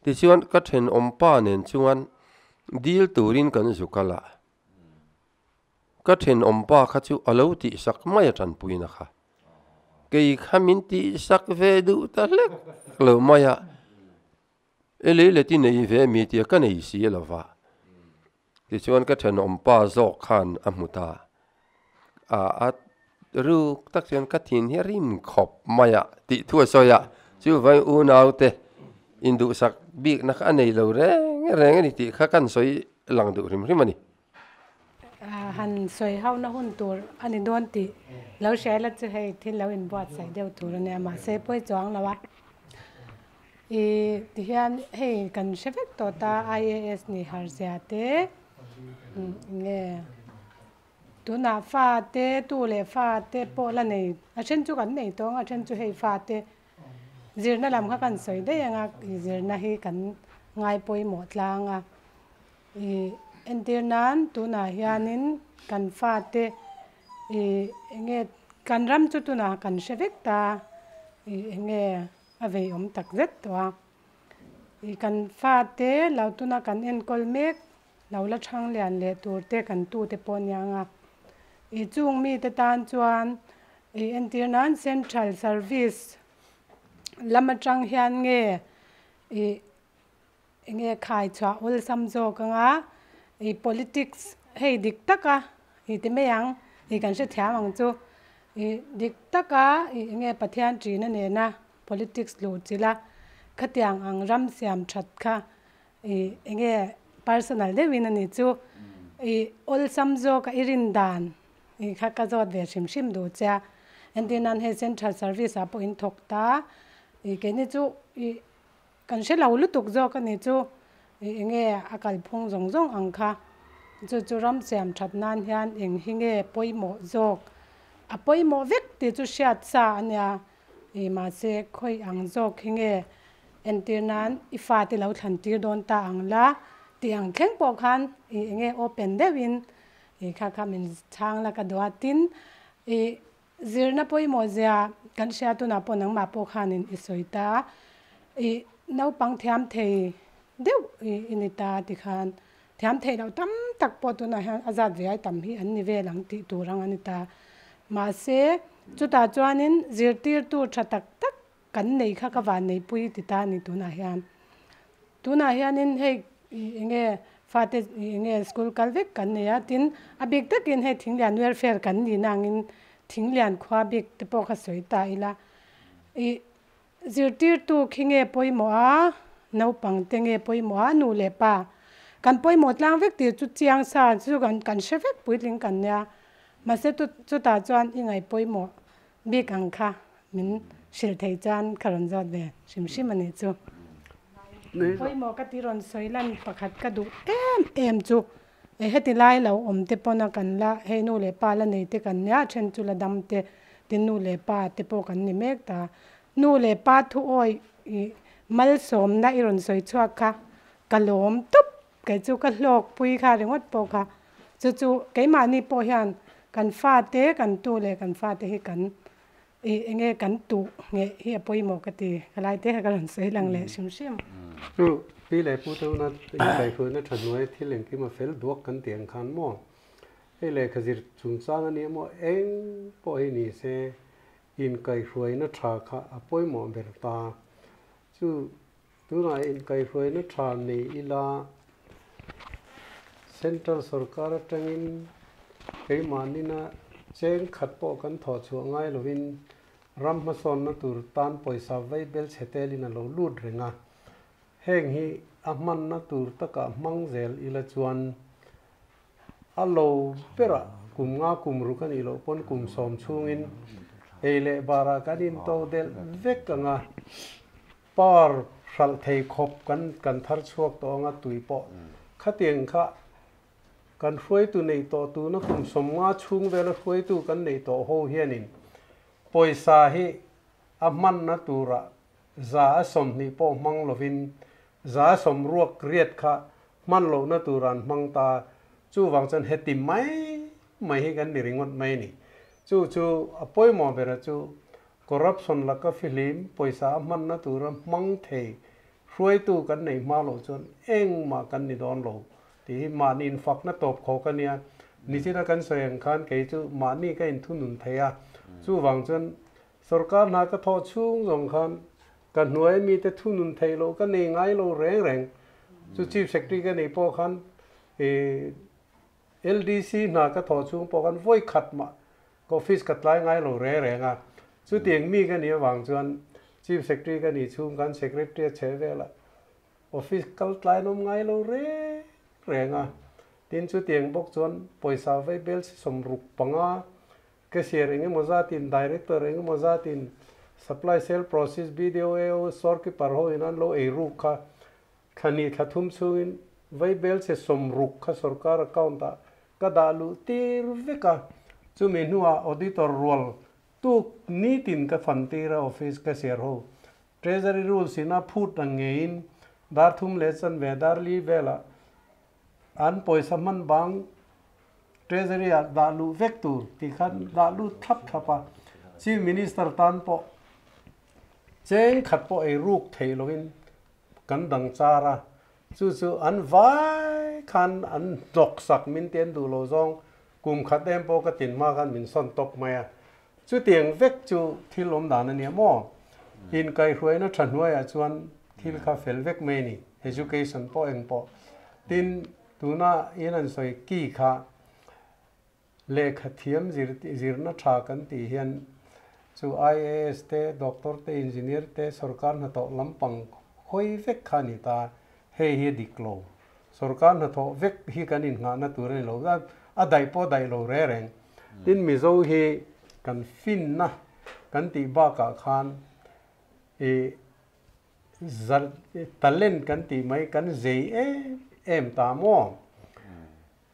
Tichuan ka thenawmpa nen chuan dil turin kan zu kal a, ka thenawmpa kha chu a lo tihsak mai a tanpuina kha. Kei kha min tihsak ve duh ta hlek lo mai a, e leilet i nei ve mi tia ka nei si lova. Tichuan ka thenawmpa zawk khan a hmu ta a, a ruk tak chuan ka thin hi a rim khawp mai a tih thu a sawi a, chuvangin unaute induhsak bikna kha a nei lo reng reng a ni tih kha kan sawi lang duh hrim hrim a ni. Han sawi hauhna hun tur a ni dawn tih lo hria ila chu hei thil lo inbuatsaih deuh tur a nia mahse pawi chuang lo a. I tihian hei kan hre vek tawh ta IAS ni har zia te nge tunah fa te tu leh fa te pawh la nei a then chu kan nei tawh ang a then chu hei fa te zirna lam kha kan sawi daih ang a zirna hi kan ngai pawimawh tlang a i entir nan tunah hianin kan fa te i enge kan ram chu tunah kan hre vek ta. I enge a vei awm tak zet tawh a. I kan fate lo tuna kan enkawl mek lo la thang lian leh tur te kan tute pawh aniang a. I chung mite tan chuan i entir nan Central Service lam atang hian nge i enge khai chhuah awlsam zawk anga i politics hei dik taka i ti mai ang i kan hrethiam ang chu i dik taka i enge Pathian ṭina nena politics luh chila khatiang ang ram siam that kha i enge personal deuhin a ni chu i awlsam zawka i rin dan i kha ka zawt ve hrim hrim duh che a entir nan hei central service ah pawh in thawk ta i keini chu i Kan hre lo lutuk zawk a ni chu i enge a kalphung zawng zawng ang kha. Chu chu ram siam that nan hian eng hi nge pawimawh zawk? A pawimawh vek tih chu hriat sa a nia. I mahse khawi ang zawk hi nge entir nan i fate lo thlan tir dawn ta ang la tih ang thleng pawh khan i enge open deuhin i kha kha min chhang la ka duatin i Zirna pawimawh zia kan hria tunah pawh nangmah pawh khanin i sawi ta. I naupang thiam thei deuh i ni ta tikhan thiam theih loh tam tak pawh tunah hian a zat ve ai tam hi an ni vel ang tih tur ang a ni ta. Mahse, chutah chuanin zirtirtu tha tak tak kan nei kha ka van neipui ti ta a ni tunah hian. Tunah hianin hei eng nge fate eng nge school kal vek kan nei a, tin a bik takin hei Thinglian welfare kan nihna angin Thinglian khua bik te pawh kha sawi ta ila. Ih zirtirtu khi nge pawimawh a, naupang te nge pawimawh a, nu leh pa kan pawimawh tlang vek tih chu chiang sa chu kan hre vek puitling kan nia. Mahse chutah chuan i ngaih pawimawh Bik ang kha min hrilh thei chuan ka rawn zawt ve hrim hrim a nih chu. Pawimawh ka ti rawn sawi lan pakhat ka duh em em chu e heti lai lo awm te pawn a kan la hei nu leh pa la nei te kan nia then chu la dam te tin nu leh pa te pawh kan ni mek ta. Nu leh pa thu awi i malsawmna i rawn sawi chhuak kha ka lawm tawp Kei chu ka hlawk pui kha ringawt pawh kha chu chu keimahni pawh hian kan fate kan tu leh kan fate hi kan ih enge kan tuh ngheh hi a pawimawh ka ti ka lai te kha ka rawn sawi lang leh hrim hrim. Chu pi leh pu te huna inkaihhruaina tha hnuai thil engkim a fel duak kan tih ang khan maw hei lehkha zir chungchang a nia maw eng pawh hi ni se inkaihhruaina tha kha a pawimawh ber ta chu Tunah inkaihhruaina tha nei ila Central sorkar atangin keimahnin a cheng khat pawh kan thawh chhuah ngai lovin ram hmasawnna tur tan pawisa vei bel chhe telin a lo lut reng a. Heng hi a hmanna tur takah hmang zel ila chuan a lo berah kum nga kum ruk a nih loh pawn kum sawm chhungin ei leh barah kan into delh vek ang a. Par hralh thei khawp kan kan thar chhuak tawh anga tui pawh khatiang kha kan hruaitu neih tawh tuna kum sawmnga chhung vela hruaitu kan neih tawh ho hianin pawisa hi a hmanna turah za a sawmhnih pawh hmang lovin za a sawm ruak riat kha hman lohna tur an hmang ta chuvang chuan heti mai mai hi kan ni ringawt mai a ni. Chu chu a pawimawh bera chu Corruption laka fihlim pawisa a hmanna tura hmang thei hruaitu kan neih hma loh chuan engmah kan ni dawn lo tih hi mahni infakna tawp khawk a nia. Nichina kan sawi ang khan kei chu mahni ka inthunun thei a, chuvang chuan sorkar hna ka thawh chhung zawng khan ka hnuai mite thunun theih loh ka nei ngai lo reng reng. Chu Chief Secretary ka neih pawh khan LDC hna ka thawh chhung pawh khan vawi khat mah Ka office ka tlai ngai lo reng reng a, chutiang mi ka nih avang chuan Chief Secretary ka nih chhung khan Secretary a chhe vel a, office kal tlai an awm ngai lo reng reng a. Tin, chutiang bawk chuan pawisa vei bel si 65, cashier eng emaw zatin, director eng emaw zatin, supply sale process, BDO, AO, store keeper ho in an lo ei ruk kha thla hnih thla thum chhungin vei bel che 60 kha sorkar account ah Ka dah luh tir vek a, chumi hnuah auditor rual tuk nitin ka fan tir a office cashier ho treasury rules in a phut ang ngeiin dar thum leh chanve dar li velah an pawisa hman bang treasury ah dah luh vek tur tih khan dah lut thlap thlap a, chief minister tan pawh. Cheng khat pawh ei ruk theih loin kan dang char a, chu chu an vai khan an hnawk sak min ti an duh lo zawng kum khat em pawh ka tin hma khan min sawn tawp mai a. Chutiang vek chu thil awm dan a nia maw? Inkaihhruaina tha hnuaiah chuan thil kha fel vek mai a ni, education pawh eng pawh. Tin, tuna in an sawi ki kha Lehkha thiam zirna tha kan tih hian chu IAS te, Doctor te, Engineer te, sorkar hnathawh lampang hawi vek kha a ni ta. Hei hi a dik lo. Sorkar hnathawh vek hi kan innghahna tur a ni lo. A daih pawh daih lo re reng. Tin, Mizo hi kan finna kan tih bakah khan i talent kan tih mai kan zei em em ta maw?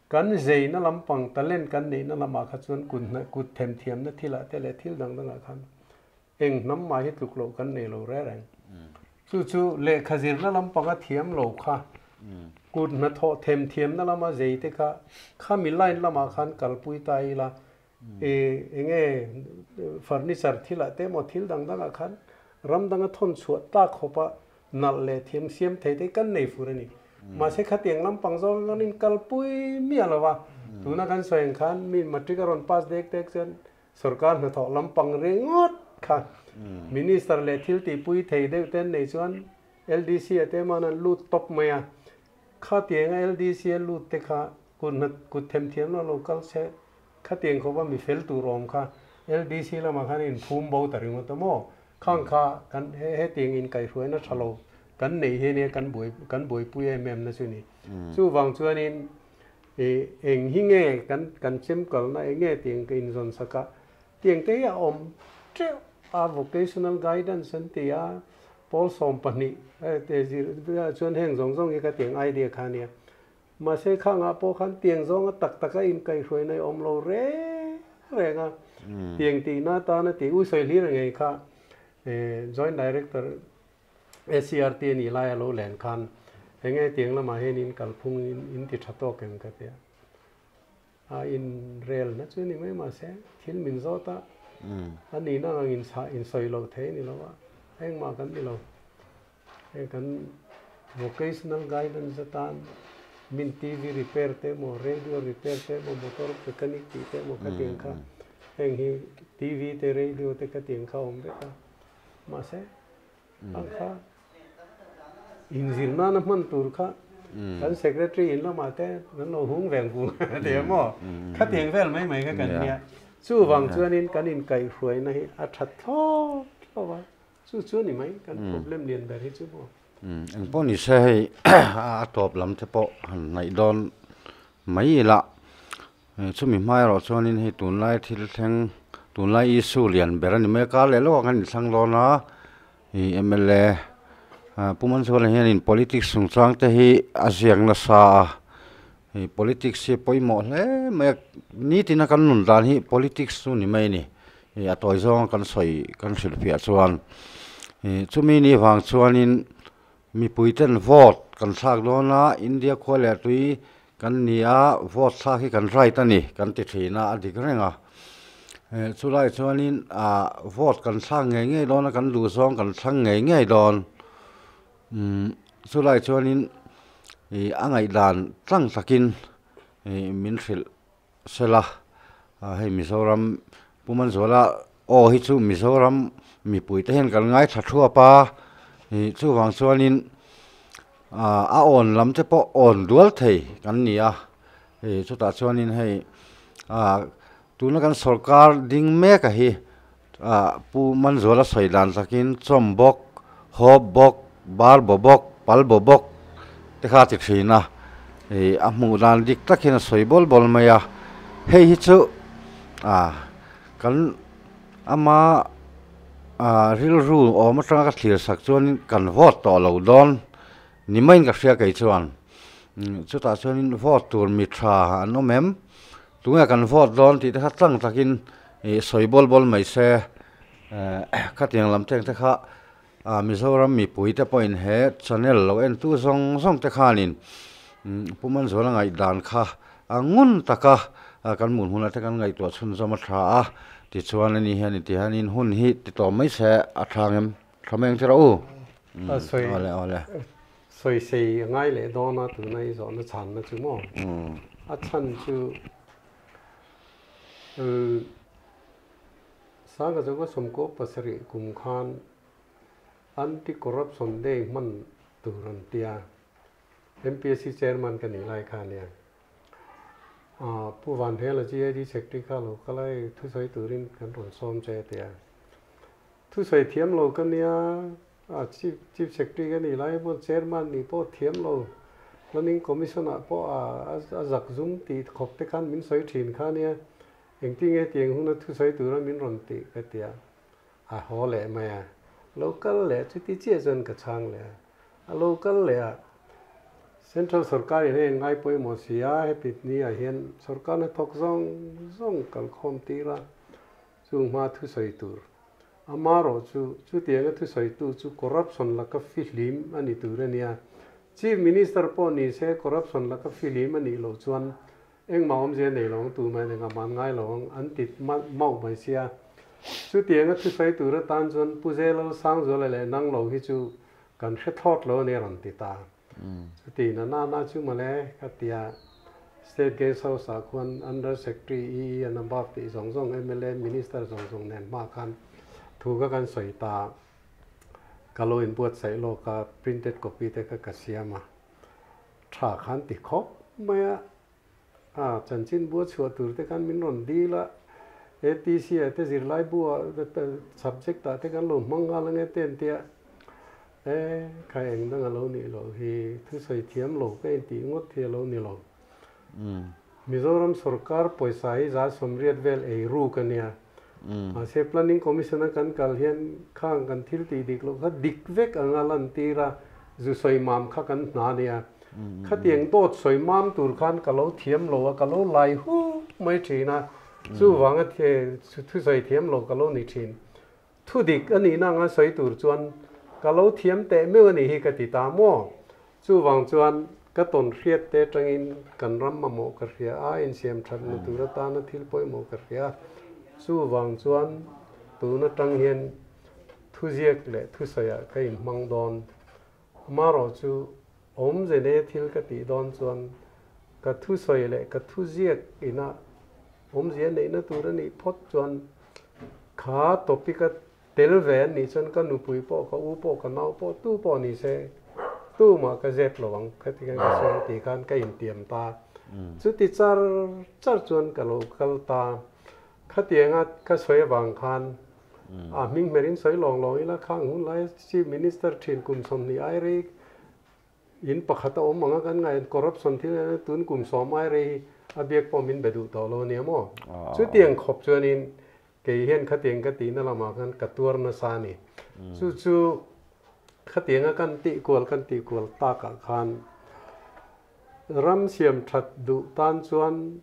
Kan zeina lampang talent kan neihna lamah kha chuan kut hna kut themthiamna thilah te leh thil dang dangah khan eng hnam mah hi tluk loh kan nei lo reng reng. Chu chu lehkha zirna lampanga thiam lo kha kut hnathawh themthiamna lama zei te kha khami line lamah khan kalpui ta ila e enge furniture thilah te emaw thil dang dangah khan ram danga thawn chhuah tlak khawpa nalh leh thiam siam thei te kan nei fur a ni. Mahse khatiang lampang zawng kan inkalpui miah lo va, tuna kan sawi ang khan mi matric a rawn pass dek dek chuan sorkar hnathawh lampang ringawt kha minister leh thil tihpui thei deuh te an nei chuan LDC a te man an lut tawp mai a, khatianga LDC a lut te kha kut hna kut themthiam lo lo kal se Khatiang khawpa mi fel tur awm kha LDC lamah khan inphum bo ta ringawt a maw? Khang kha kan hetiang inkaihhruaina tha lo kan neih hi ania kan buai kan buaipui em em na chu ni. Chuvang chuanin ih eng hi nge kan kan chem kalna eng nge tiang ka inzawn sak a, tiang te hi a awm teuh a vocational guidance an ti a, pawl 12 te zir chuan heng zawng zawng hi ka tiang idea kha ania. Mahse khangah pawh khan tiang zawnga tak taka inkaihhruaina i awm lo reng reng a, tiang tihna atana tih u sawi hlir ngei kha Joint Director SCRT a nih laia lo len khan enge tiang lamah hian in kalphung in ti tha tawk em ka ti a, a inrelna chu ni mai mahse thil min zawt a, a nihna ang insawi loh thei a ni lo a, engmah kan ni lo. Hei kan vocational guidance atan min TV repair te emaw radio repair te emaw motor mechanic tih te emaw khatiang kha heng hi TV te radio te khatiang kha a awm vek a mahse ang kha inzir nana hman tur kha kan secretary in lamah te kan lo hung veng vung a ti emaw khatiang vel mai mai kha kan nia chuvang chuanin kan inkaihhruaina hi a tha thlawt thlawt a. Chu chu a ni mai, kan problem lian ber hi chu maw. Eng pawh ni se hei a tawp lam te pawh han hnaih dawn mai ila, chumi hma erawh chuanin hei tunlai thil thleng, tunlai issue lian ber a ni mai a, kar leh lawkah khan inthlang dawn a, ih mla Pu Manzuala hianin politics chungchang te hi a ziak nasa a, hei politics hi a pawimawh hle mai a, nitina kan nun dan hi politics chu ni mai a ni. Ih a tawi zawnga kan sawi kan hrilhfiah chuan ih chumi ni vang chuanin mipui ten vote kan thlak dawn a India khua leh tui kan ni a vote thlak hi kan right a ni kan ti thin a a dik reng a eh chulai chuanin ah vote kan thlak ngei ngei dawn a kan duh zawng kan thlang ngei ngei dawn umm chulai chuanin ih a ngaihdan tlang takin ih min hrilh. Sela, hei Mizoram Pu Manzuala aw hi chu Mizoram mipui te hian kan ngaithla thuap a, ih chuvang chuanin a awn lam te pawh awn dual thei kan ni a, ih chutah chuanin hei tuna kan sawrkar ding mek a hi Pu Manzuala sawi dan takin chawm bawk, hawp bawk, bar baw bawk, pal baw bawk te kha a ti thin a, ih a hmuh dan dik tak hian a sawi bawl bawl mai a, hei hi chu ah kan ama ah rilru awm atanga ka thlir sak chuan kan vote tawh lo dawn ni maiin ka hria kei chuan chutah chuanin vote tur mi tha an awm em? Tunge kan vote dawn tih te kha tlang takin ih sawi bawl bawl mai se khatiang lam teng te kha Mizoram mipui te pawhin he channel lo entu zawng zawng te khanin Pu Manzuala ngaihdan kha a ngun taka kan hmuh hmunah te kan ngaihtuah chhunzawm a tha a tichuan ani hian inti hianin hun hi ti tawh mai se a tha ngem. Tha mai ang che rawh u. A sawi Awle awle. Sawi sei a ngai leh dawn a tuna i zawhna chhanna chu maw? A chhan chu Sangha Zoka sawmkaw pasarih kum khan Anti Corruption Day hman tur an tia. MPSC Chairman ka nih lai kha ania. Pu Vanhela GID Secretary kha lo kal a, hei thusawi turin kan rawn sawm che a ti a. Thusawi thiam lo ka nia, Chief Chief Secretary ka nih lai pawh Chairman nih pawh thiam lo, Planning Commission ah pawh a zak zum tih khawp te khan min sawi thin kha ania. Engtinge tiang huna thusawi tura min rawn tih ka ti a. A haw leh mai a, lo kal leh chuti chiah chuan ka chhang leh a, a lo kal leh a, Central sorkar in hei ngai pawimawh si a, heti ni ah hian sorkar hnathawk zawng zawng kalkhawm tir a, chung hma thusawi tur. Amarawh chu chutianga thusawi tu chu corruption laka fihlim a ni tur a nia. Chief Minister pawh ni se corruption laka fihlim a nih loh chuan Engmah awmzia nei lo ang tu mai eng aman ngai lo ang an ti mauh mai sia. Chutianga thusawi tur atan chuan Pu Zelal Sangzuala leh nang lo hi chu kan hre thlawt lo a ni a rawn ti ta. Chuti na na na chu mawle ka tia State Guest House ah khuan Under Secretary EE and above tih zawng zawng mla Minister zawng zawng nen hma khan thu kha kan sawi ta. Ka lo inbuatsaih lawk a printed copy te kha ka siam a. Tha khan ti khawp mai a, a chanchin bua chhuah tur te khan min rawn dil a, ATC ah te zirlai bua subject ah te kan lo hmang nghal ange te an ti a, e kha eng dang a lo nih loh hi thusawi thiam lo ka intih ngawt hi a lo ni lo. Mizoram sorkar pawisa hi za sawmriat vel ei ruk a nia, mahse Planning Commission a kan kal hian khang kan thil tih dik loh kha dik vek anga lantir a, zu sawi mam kha kan hna a nia. Khatiang dawt sawi mam tur khan ka lo thiam lo a, ka lo lai hu mai thin a, chuvanga thusawi thiam lo ka lo ni thin. Thu dik a nihna anga sawi tur chuan ka lo thiam teh meuh a nih hi ka ti ta maw? Chuvang chuan ka tawn hriat te atangin kan ram mamawh ka hria a, insiam thatna tur atana thil pawimawh ka hria a. Chuvang chuan tun atang hian thuziak leh thusawiah ka inhmang dawn. Amarawh chu awmze ne thil ka tih dawn chuan ka thusawi leh ka thuziak ina awmzia neihna tur a nih phawt chuan kha topic a tel ve an nih chuan ka nupui pawh ka u pawh ka nau pawh tu pawh ni se tumah ka zep lo ang khati khan ka sawi tih khan ka intiam ta. Chuti char char chuan ka lo kal ta. Khatianga ka sawi avang khan A hming hmer in sawi lawng lawng ila khang hun lai Chief Minister thin kum 20 ai rei in pakhat a awm ang a kan ngaih corruption thil hian tun kum 10 ai rei hi a biak pawh min be duh tawh lo ania maw? Chutiang khawp chuanin kei hian khatiang ka tihna lamah khan ka tuar nasa a ni. Chu chu khatianga kan tih kual kan tih kual takah khan ram siam that duh tan chuan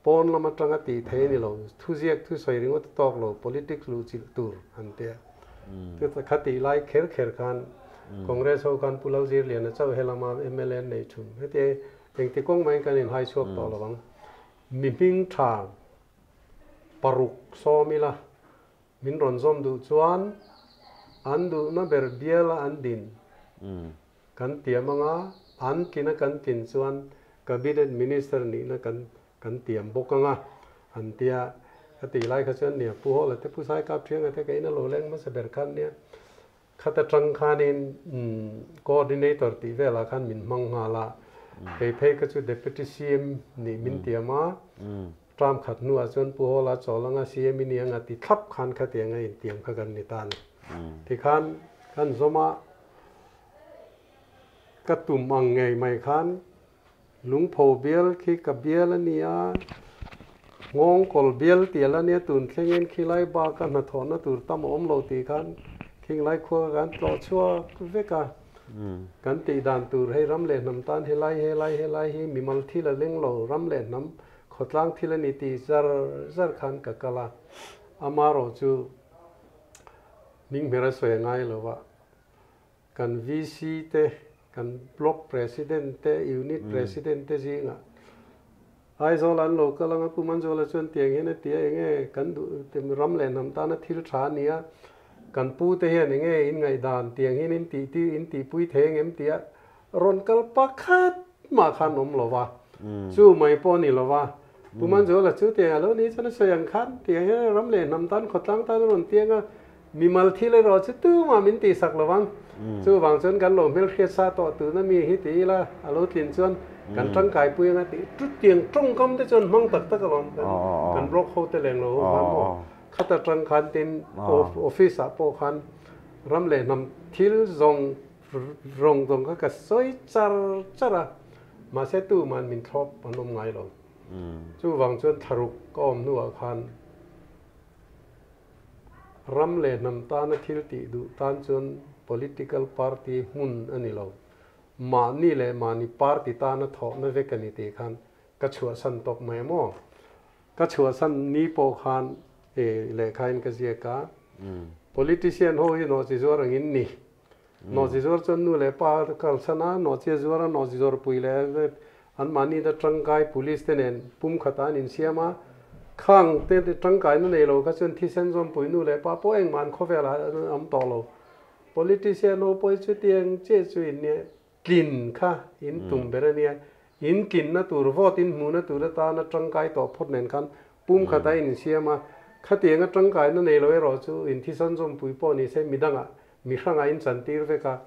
Pawn lam atanga tih thei a ni lo, thuziak thusawi ringawt a tawk lo, politics luh chilh tur an ti a. Chutah kha tih lai kher kher khan Congress ho khan Pu Lalzirliana chauh he lama mla an neih thum. Heti engti kawng maiin kan inhai chhuak tawh lo ang. Mi hming tha paruk sawm ila min rawn zawm duh chuan an duhna ber biala an din Kan tiam anga, an tlina kan tlin chuan Cabinet Minister nihna kan kan tiam bawk anga, an tia. Ka tih lai kha chuan nia, Pu Hawla te, Pu Saikap Thianga te ka ina lo leng hmasa ber khan nia, khata tang khanin Coordinator tih velah khan min hmang nghal a, kei phei kha chu Deputy CM nih min tiam a, term khat hnuah chuan Pu Hawla chawl anga CM i ni anga ti thlap khan khatianga intiam kha kan ni ta a ni. Tikhan kan zawm a. Ka tum ang ngei mai khan lungpho bial khi ka bial a ni a, nghawngkawl bial tial a nia tun thlengin khilai baka hnathawhna tur tam a awm lo tih khan khinglai khua kan tlawh chhuak vek a. Kan tih dan tur hei ram leh hnam tan helai helai helai hi mimal thil a leng lo, ram leh hnam khawtlang thil a ni tih zar zar khan ka kal a. Amarawh chu hminghmera sawi a ngai lo a. Kan VC te, kan Block President te, Unit President te zingah Aizawl an lo kal anga Pu Manzuala chuan tiang hian a ti a, enge kan duh ram leh hnam tana thil tha a ni a, Kan pu te hian enge in ngaihdan tiang hian in tih tir in tihpui thei ang em tia rawn kal pakhat mah khan awm lo va. Chu mai pawh a ni lo va. Pu Manzuala chu tiang a lo ni chuan a sawi ang khan tiang hian ram leh hnam tan khawtlang tan a rawn tiang a, mimal thil erawh chu tumah min tihsak lo vang. Chuvang chuan kan lo hmelhriat sa tawh tuna mi hi ti ila a lo tlin chuan kan tangkai pui anga tih chu tiang tawngkam te chuan hmang tak tak alawm kan block ho te leng lo ho khan maw. Khat atang khan tin office ah pawh khan ram leh hnam thil zawng rawng zawng kha ka sawi char char a, mahse tuman min thlawp an awm ngai lo. Chuvang chuan thlaruk ka awm hnuah khan ram leh hnam tana thil tih duh tan chuan political party hmun a ni lo, mahni leh mahni party tana thawhna vek a ni tih khan ka chhuahsan tawp mai maw. Ka chhuahsan ni pawh khan e lehkhain ka ziak a, politician ho hi nawhchi zuar angin ni. Nawhchi zuar chuan nu leh pa kalsan a, nawhchi a zuar a, nawhchi zuar pui leh anmahni te tangkai police te nen pumkhatah an insiam a, khang te tangkaina nei lo kha chuan thisen zawmpui nu leh pa pawh engmah an khawvelah an awm tawh lo. Politician ho pawh hi chutiang chiah chu in nia. Tlin kha in tum ber a nia. In tlinna tur, vote in hmuhna tur atana tangkai tawh phawt nen khan pum khat a insiam a. Khatianga tangkaina nei lo erawh chu in thisan zawmpui pawh ni se midangah, mi hrangah in chantir vek a.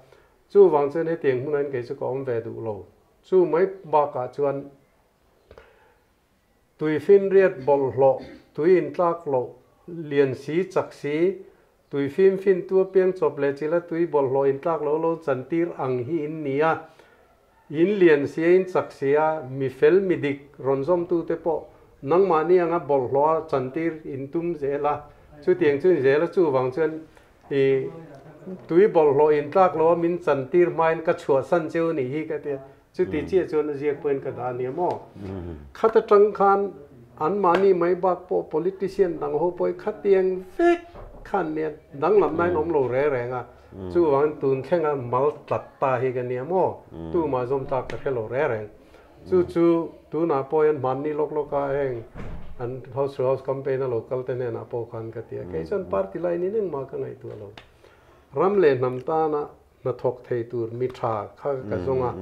Chuvang chuan hetiang hmunah in kei chu ka awm ve duh lo. Chu mai bakah chuan Tuifinriat bawlhhlawh, tui intlak loh, lian si, chak si, tui fimfin tu apiang chawp leh chila tui bawlhhlawh intlak lo lo chantir ang hi in ni a. In lian si a, in chak si a, mi fel mi dik rawn zawmtute pawh nangmahni anga bawlhhlawh a chantir in tum zel a. Chutiang chu in zel a, chuvang chuan i tui bawlhhlawh intlak lo a min chantir hmain ka chhuahsan cheu nih hi ka ti a. Chuti chiah chuan a ziak pawhin ka dah a nia maw? Khat atang khan anmahni mai bak pawh politician dang ho pawh hi khatiang vek khan nia danglam nain awm lo reng reng a, chuvangin tun thlenga mal tlat ta hi ka nia maw? Tumah zawm tlak ka hre lo reng reng. Chu chu tunah pawh hian hmanni lawk lawka heng an house to house campaign a lo kal te hnenah pawh khan ka ti a, kei chuan party line in engmah ka ngaihtuah lo. Ram leh hnam tana hnathawk thei tur mi tha kha ka zawng a,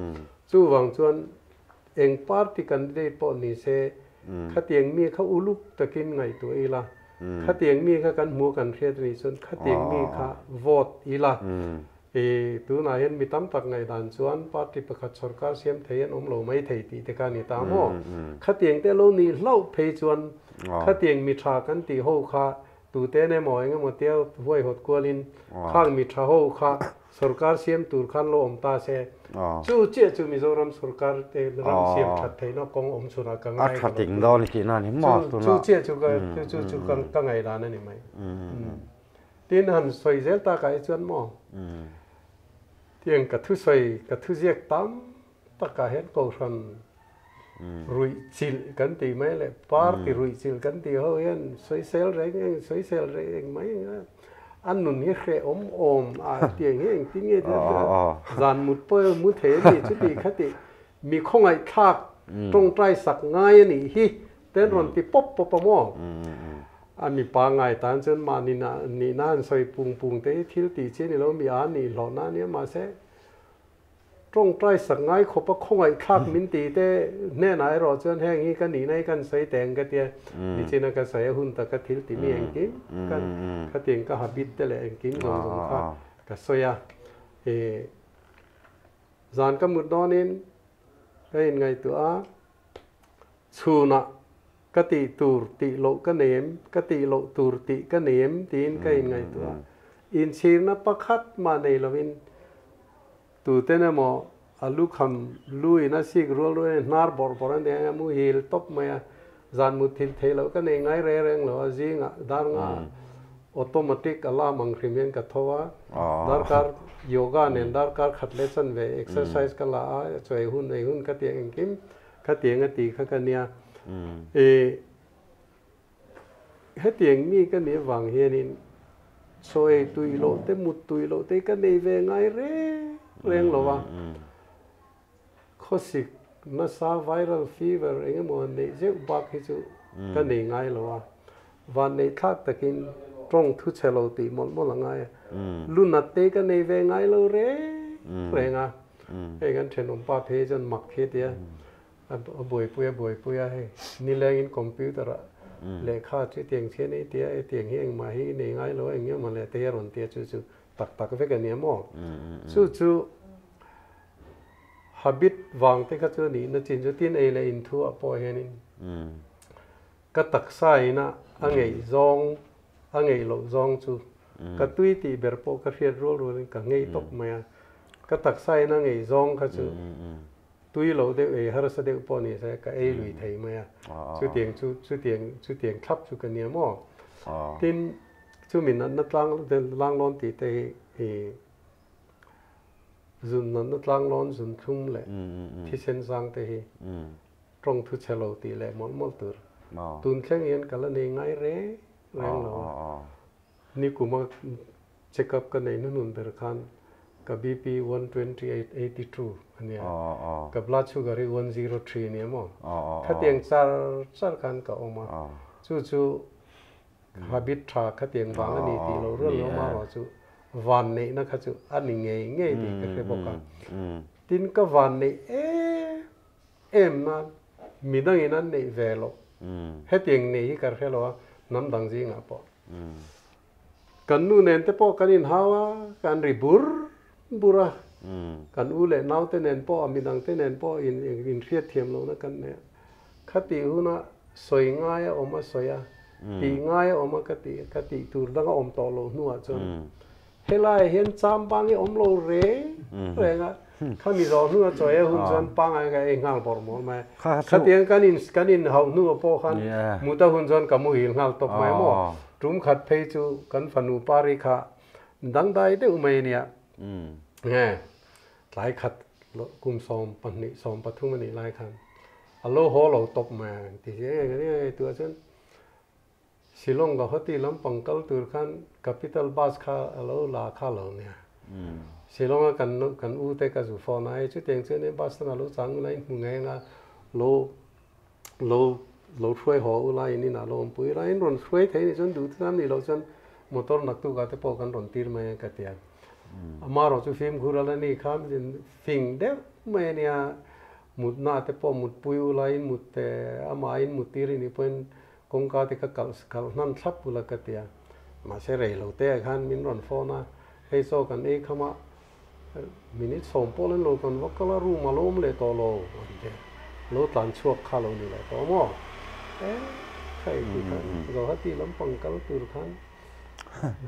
chuvang chuan eng party candidate pawh ni se khatiang mi kha uluk takin ngaihtuah ila, khatiang mi kha kan hmuh kan hriat anih chuan khatiang mi kha vote ila, i tunah hian mi tam tak ngaihdan chuan party pakhat sorkar siam thei an awm lo mai thei tih te kha a ni ta maw? Khatiang te lo nih hlauh phei chuan khatiang mi tha kan tih ho kha Tute emaw eng emaw tia huaihawt kualin khang mi tha ho kha sorkar siam tur khan lo awm ta se, chu chiah chu Mizoram sorkar te ram siam that theihna kawng awm chhunah ka ngai ka lo ti. Chu chiah chu chu chu ka ngaihdan a ni mai. Tin han sawi zel takah hi chuan maw tiang ka thusawi ka thuziak tam takah hian kohhran Ruih chilh kan tih mai leh party ruih chilh kan tih ho hian sawisel reng eng sawisel reng eng mai eng a an nun hi hreh awm awm a tiang hi engtin nge zan mut pawh mu thei a ni chuti kha tih mi khawngaih thlak tawngtai sak ngai a nih hi ten rawn ti pawp pawp a maw a mipa ngai tan chuan mahni nihna han sawi pung pung te hi thil tih chi a ni lo mi a nih hlawhna a nia mahse Tawngtai sak ngai khawp a khawngaih thlak min ti te hnenah erawh chuan heng hi ka nihna hi kan sawi teng ka tia nichina ka sawi a hun taka thil ti mi engkim ka khatiang ka habit te leh engkim zawng zawng kha ka sawi a i zan ka mut dawnin ka inngaihtuah a chhunah ka tih tur tih loh ka nei em ka tih loh tur tih ka nei em tiin ka inngaihtuah a inchhirna pakhat mah nei lovin Tuten emaw a lu kham lu in a sik rual rual in hnar bawrh bawrh a nia a muhil tawp mai a, zan mut thil theih loh ka nei ngai reng reng lo a, zingah dar nga automatic alarm ang hrim hian ka tho a, darkar yoga nen darkar khat leh chan ve exercise ka la a, chawi hun ei hun ka tiang engkim kha tiang a ti kha ka nia. I Hetiang mi ka nih avang hianin chaw ei tui loh te, mut tui loh te hi ka nei ve ngai reng reng lo a. Khawsik nasa viral fever eng emaw neih zeuh bak hi chu ka nei ngai lo a. Van neih thlak takin Tawng thu chhe lo tih mawlh mawlh a ngai a. Lu nat te ka nei ve ngai lo reng reng a. Hei kan thenawm pa phei chuan mak khi a ti a, a buaipui a buaipui a hei nilengin computer ah lehkha chu tiang chhian ei ti a, hetiang hi engmah hi i nei ngai lo a eng emaw le te hi a rawn ti a chu chu tak tak vek a nia maw? Chu chu habit vang te kha chu a nihna chin chu tin ei leh inthu ah pawh hianin Ka taksa ina a ngeih zawng, a ngeih loh zawng chu ka tui tih ber pawh ka hriat rual rualin ka ngei tawp mai a. Ka taksa ina ngeih zawng kha chu tui loh deuh ei harsa deuh pawh ni se ka ei lui thei mai a. Chutiang chu chutiang chutiang thlap chu ka nia maw? Tin, chumi natna tlang langlawn tih te hi i zun natna tlanglawn zun thlum leh thisen sang te hi Tawng thu chhe lo tih leh mawlh mawlh tur. Tun thleng hian ka la nei ngai reng reng lo a. Nikuma check up ka nei hnuhnun ber khan ka BP 128 82 a nia. Ka blood sugar hi 103 a nia maw? Khatiang char char khan ka awm a. Chu chu habit tha khatiang vang a ni tih lo rual lo marawh chu vanneihna kha chu a ni ngei ngei tih ka hre bawk a. Tin ka vanneih em Em nan midangin an neih ve loh. Hetiang nei hi ka hre lo a, hnam dang zingah pawh. Kan nu nen te pawh kan inhau a, kan ri bur bur a. Kan u leh naute nen pawh a midang te nen pawh inhriat thiam lohna kan nei a. Khatih huna sawi ngai a awm a sawi a, tih ngai a awm a ka tih ka tih tur dang a awm tawh loh hnuah chuan Helaiah hian cham bang hi awm lo reng reng a, khami zawh hnu a chawi a hun chuan pangai ka ei nghal bawrh mawl mai a. Khatiang kan in kan in hauh hnu ah pawh khan mut a hun chuan ka muhil nghal tawp mai maw. Tum khat phei chu kan fanu pari kha dangdai deuh mai a nia. Nge tlai khat kum 12 13 a nih lai khan a lo haw lo tawp mai a ti eng eng tuah chuan Shillong Guwahati lampang kal tur khan Capital Bus kha a lo la kha lo nia. Shillong a kan kan u te ka zu phone a, hei chutiang chuan in bus a lo chang ula in hmu ngei anga lo lo lo hruai haw ula in inah lo awmpui ula in rawn hruai thei nih chuan duh chuan nih loh chuan motor naktuk ah te pawh kan rawn tir mai a ka ti a. Amaherawhchu fimkhur a la ni kha fing deuh mai a nia mutna te pawh mutpui ula in mut te amah in mut tir anih pawhin Kawngka te ka kalh kalh hnan thlap ula ka ti a, mahse rei lo te ah khan min rawn phone a, hei saw kan ei kham a, minute 10 pawh len lo kan va kal a, room a lo awm leh tawh lo an ti a, lo tlan chhuak kha lo ni leh tawh maw? E kha ei ti khan Guwahati lampang kal tur khan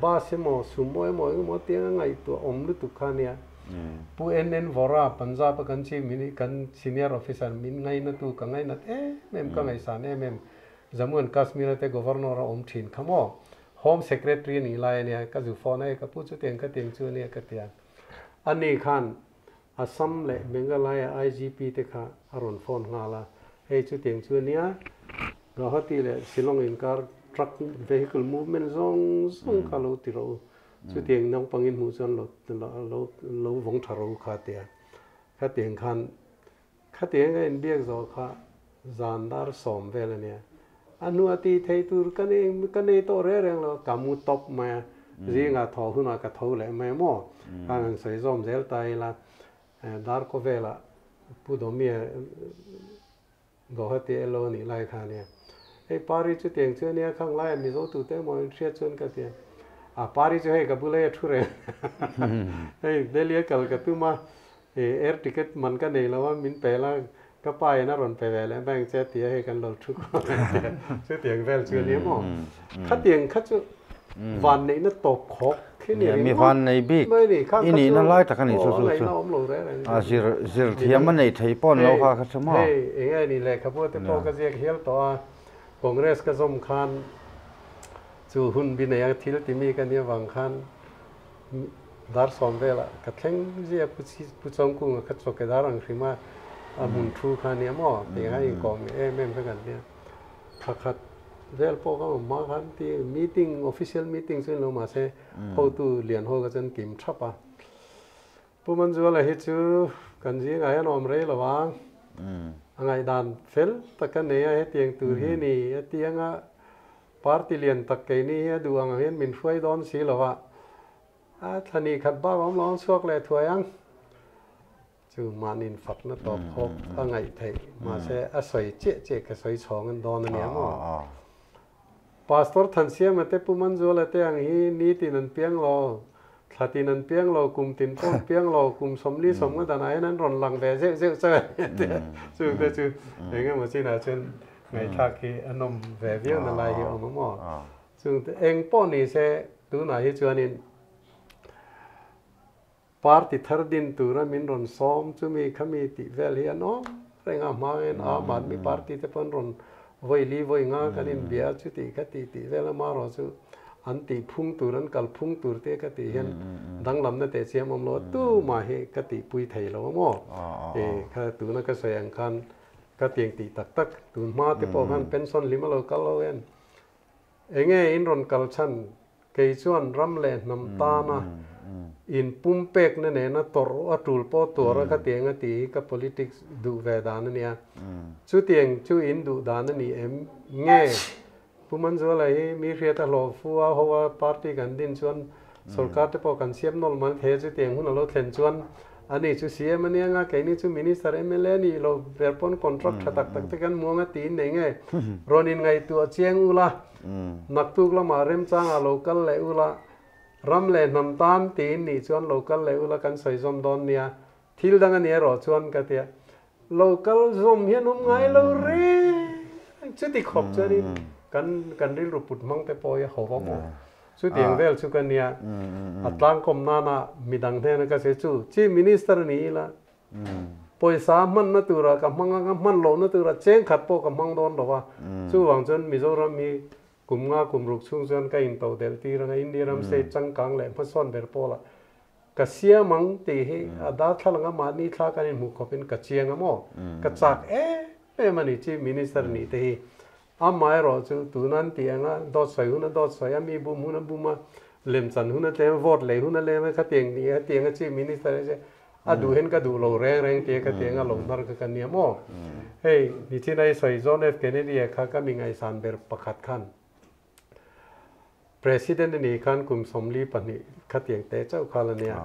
bus emaw sumo emaw engemaw tiang a ngaihtuah awm lutuk kha nia. Pu NN Vora Punjab a kan chief mini kan senior officer min ngainatu ka ngainat em em ka ngaihsan em em Jammu and Kashmir a te governor a awm thin kha maw Home Secretary a nih lai a nia ka zu phone a hei ka pu chutiang ka tiang chu a nia ka ti a ani khan Assam leh Meghalaya IGP te kha a rawn phone nghal a hei chutiang chu a nia Guwahati leh Shillong inkar truck vehicle movement zawng zawng kha lo ti rawh u Chutiang naupangin hmuh chuan lo lo lo vawng tha ro kha tia. Khatiang khan khatiang a inbiak zawh kha zan dar 10 vel a nia. A hnua tih theih tur ka nei ka nei tawh reng reng lo, ka mu tawp mai a. Zingah thawh hunah ka tho leh mai maw? Khan han sawi zawm zel ta ila dar khawvelah Pu Dawmia Guwahati elo a nih lai kha ania. Hei Pari chu tiang chu ania khang laiah Mizo tute emaw in hriat chuan ka ti a. A Pari chu hei ka bula a thu reng. Hei Delhi a kal ka tum a, air ticket man ka nei lo a, min pe la, ka pa in a rawn pe ve leh bank che a ti a, hei kan lo thu khawp a ti a. Chutiang vel chu ania maw. Khatiang kha chu vanneihna tawp khawk khi ni Mi vannei bik i nihna lai tak a ni chu chu chu a zir zir thiam a neih theih pawh an lo kha kha chu maw. Hei enge ni lehkhabu te pawh ka ziak hial tawh a, Congress ka zawm khan chu hun bi nei a thil ti mi ka nih avang khan dar 10 velah ka thleng zia Pu Chawngkunga kha chawkedar ang hrim a a hmun thu kha nia maw tih kha inkawm em em kha kan nia. Thla khat vel pawh ka awm hma khan ti meeting official meeting chu inlo mahse hotu lian ho kha chuan kim thap a. Pu Manzuala hi chu kan zingah hian awm rei lo ang. A ngaihdan fel tak a nei a hetiang tur hi ni a ti anga. Party lian tak keini hi a duh ang hian min hruai dawn si lo a, a thlani khat bak a awm lo ang chhuak leh thuai ang. Chu mahnin fakna tawp khawp a ngaih theih, mahse a sawi chiah chiah ka sawi chhawng an dawn a nia maw? Pastor Thansiama te Pu Manzuala te ang hi nitin an piang lo, thla tin an piang lo, kum tin pawh an piang lo, kum sawmli sawmnga danah hian an rawn lang ve zeuh zeuh chauh a nia tia chung te chu eng emaw chinah chuan ngaihthlak hi a nawm ve viau na lai hi a awm a maw? Chung te eng pawh ni se tunah hi chuanin Party thar din tura min rawn sawm chumi khami tih vel hi an awm reng a, hmangin Aam Aadmi Party te pawh an rawn vawi li vawi nga kan inbia chuti kha ti tih vel amarawh chu an tih phung tur an kal phung tur te ka tih hian danglamna teh chiam awm lo a tumah hi ka tihpui thei lo a maw? Kha tuna ka sawi ang khan ka tiang tih tak tak tun hma te pawh khan pension hlim a lo kal ho hian enge in rawn kal chhan Kei chuan ram leh hnam tana in pumpekna nena tawrh a tul pawh tuar a ka tiang a tih hi ka politics duh ve dan a nia. Chutiang chu in duh dan a ni em? Nge Pu Manzuala hi mi hriat a hlawh fu a, ho a party kan din chuan sorkar te pawh kan siam nawlh mai thei a, chutiang hun a lo thlen chuan ani chu CM a nia nga, keini chu Minister mla a nih loh ber pawn contract tha tak tak te kan muang a tiin nei nge? Rawn inngaihtuah chiang ula. Naktuk lamah remchangah lo kal leh ula, ram leh hnam tan tiin nih chuan lo kal leh ula kan sawi zawm dawn nia, thil dang a ni erawh chuan ka ti a, lo kal zawm hian awm ngai lo reng chuti khawp chuanin kan kan rilru put hmang te pawh hi a ho vak aw. Chutiang vel chu ka nia, a tlangkawm nana midang hnena ka sawi chu Chief Minister ni ila Pawisa hmanna tura ka hmang a, ka hman lohna tura cheng khat pawh ka hmang dawn lo a. Chuvang chuan Mizoram hi kum nga kum ruk chhung chuan ka into delh tir ang a, India ram state changkang leh hmasawn ber pawlah ka siam ang tih hi a darthlalang a mahni thla kan inhmuh khawpin ka chiang a maw? Ka chak em em a ni Chief Minister nih te hi. Amaherawh chu tuna an tih ang a, dawt sawi hun a dawt sawi a, mi bum hun a bum a, lemchan hun a tlem a, vote lei hun a lem a, khatiang ni a, hetiang a Chief Minister hi che a duh hian ka duh lo reng reng tia khatiang a lo hnar kha ka nia maw? Hei, nichin a i sawi John F Kennedy a kha ka mi ngaihsan ber pakhat khan President a nih khan kum 42 khatiang te chauh kha la nia,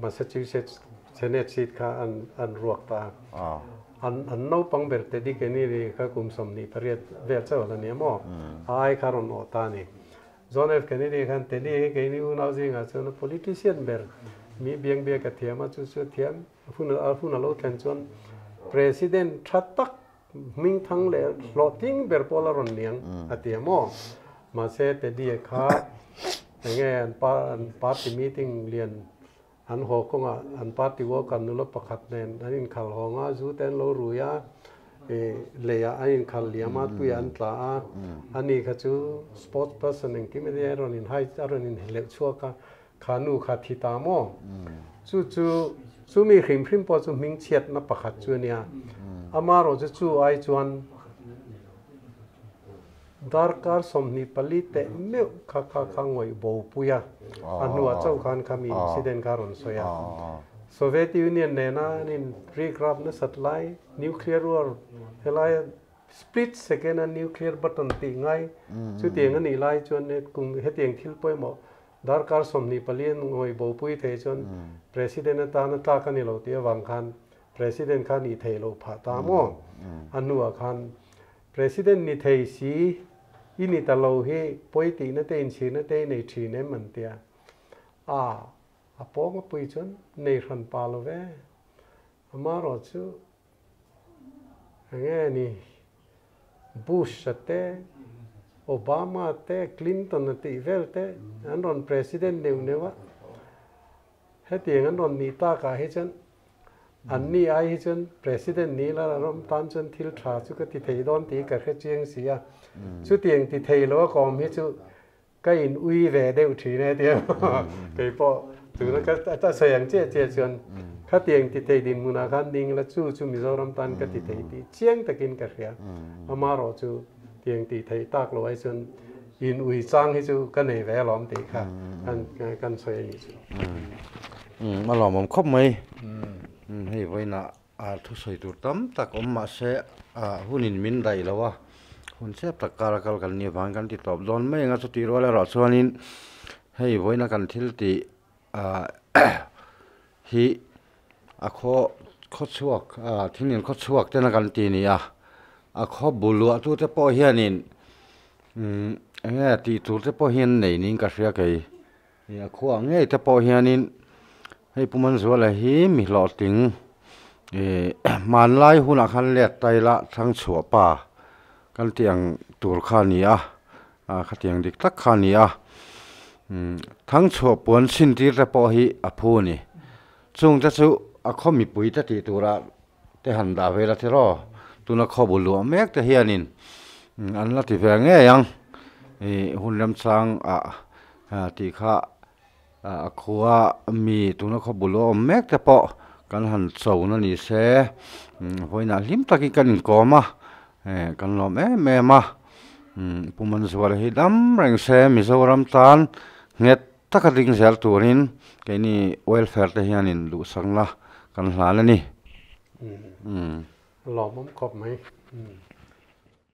Massachusetts Senate seat kha an ruak ta a. An naupang ber Teddy Kennedy kha kum 28 vel chauh la nia maw? A ai kha rawn awh ta a ni. John F Kennedy khan Teddy hi keini unau zingah chuan a politician ber mi biang biak a thiam a, chu chu a thiam hun a lo thlen chuan President tha tak Hmingthang leh hlawhtling ber pawl a rawn niang a ti a maw? Mahse Teddy-a kha enge an an party meeting lian an haw kawngah an party worker nula pakhat nen an inkhal hawng a, zu te an lo rui a, ih leiah an inkhal liam a, tuiah an tla a, ani kha chu sports person engkim a nia a rawn inhai a rawn inhleuh chhuak a, kha nu kha thi ta maw? Chu chu chumi hrim hrim pawh chu hmingchhiatna pakhat chu a nia. Amaherawh chu chu ai chuan darkar 24 teh meuh kha kha kha ngawih bo pui a, a hnuah chauh khan kha mi incident kha a rawn sawi a. Soviet Union nena an in rikrap nasat lai, nuclear war helaia Split second a nuclear button tih ngai chutiang a nih lai chuan kum hetiang thil pawimawh darkar 24 an ngawih bopui thei chuan President atana tlak a ni lo tih avang khan President kha nih theih loh phah ta maw? A hnuah khan President ni thei si i ni ta lo hi pawi tihna te inchhirna te i nei thin em an tia. A a pawng a pui chuan nei hran pa lo ve. Amaherawh chu Enge ni Bush-a te, Obama te, Clinton-a tih vel te an rawn president neuh neuh a. Hetiang an rawn nih takah hi chuan an ni ai hi chuan president ni la ram tan chuan thil tha chu ka ti thei dawn tih ka hre chiang si a. Chutiang ti thei lo a kawm hi chu Ka in ui ve deuh thin e tia kei pawh tuna ka ta sawi ang chiah chiah chuan khatiang ti thei dinhmunah khan ding la chu chu Mizoram tan ka ti thei tih chiang takin ka hria. Amaherawh chu tiang tih theih tak lo ai chuan in ui chang hi chu ka nei ve alawm tih kha kan sawi a nih chu. A lawmawm khawp mai. Hei vawiinah A thusawi tur tam tak awm mahse a hunin min daih lo a, Hun chep tak kar a kal kan nih avangin kan ti tawp dawn mai ang a, chutih rual erawh chuanin hei vawiina kan thil tih ah hi a khaw khaw chhuak ah thing in khaw chhuak tena kan ti ni a, a khaw bu luah tu te pawh hianin umm eng nge tih tur te pawh hian nei niin ka hria kei. A khuaah ngei te pawh hianin hei Pu Manzuala hi mi hlawhtling ih hmanlai hunah khan let ta ila Thangchhuah pa kan tih ang tur kha a ni a, ah khatiang dik tak kha a ni a, umm Thangchhuah puan chhin tir te pawh hi a phu a ni. Chung te chu a khaw mipui te tih turah te han dah ve la tiraw tuna khaw bu luah mek te hianin an la ti ve ngei ang ih hun remchang ah tih kha a khua mi tuna khaw bu luah awm mek te pawh kan han cho na ni se vawiinah hlim takin kan inkawm a kan lawm em em a Pu Manzuala hi dam reng se Mizoram tan nghet taka ding zel turin keini welfare te hianin duhsakna kan hlan a ni. Lawmawm khawp mai.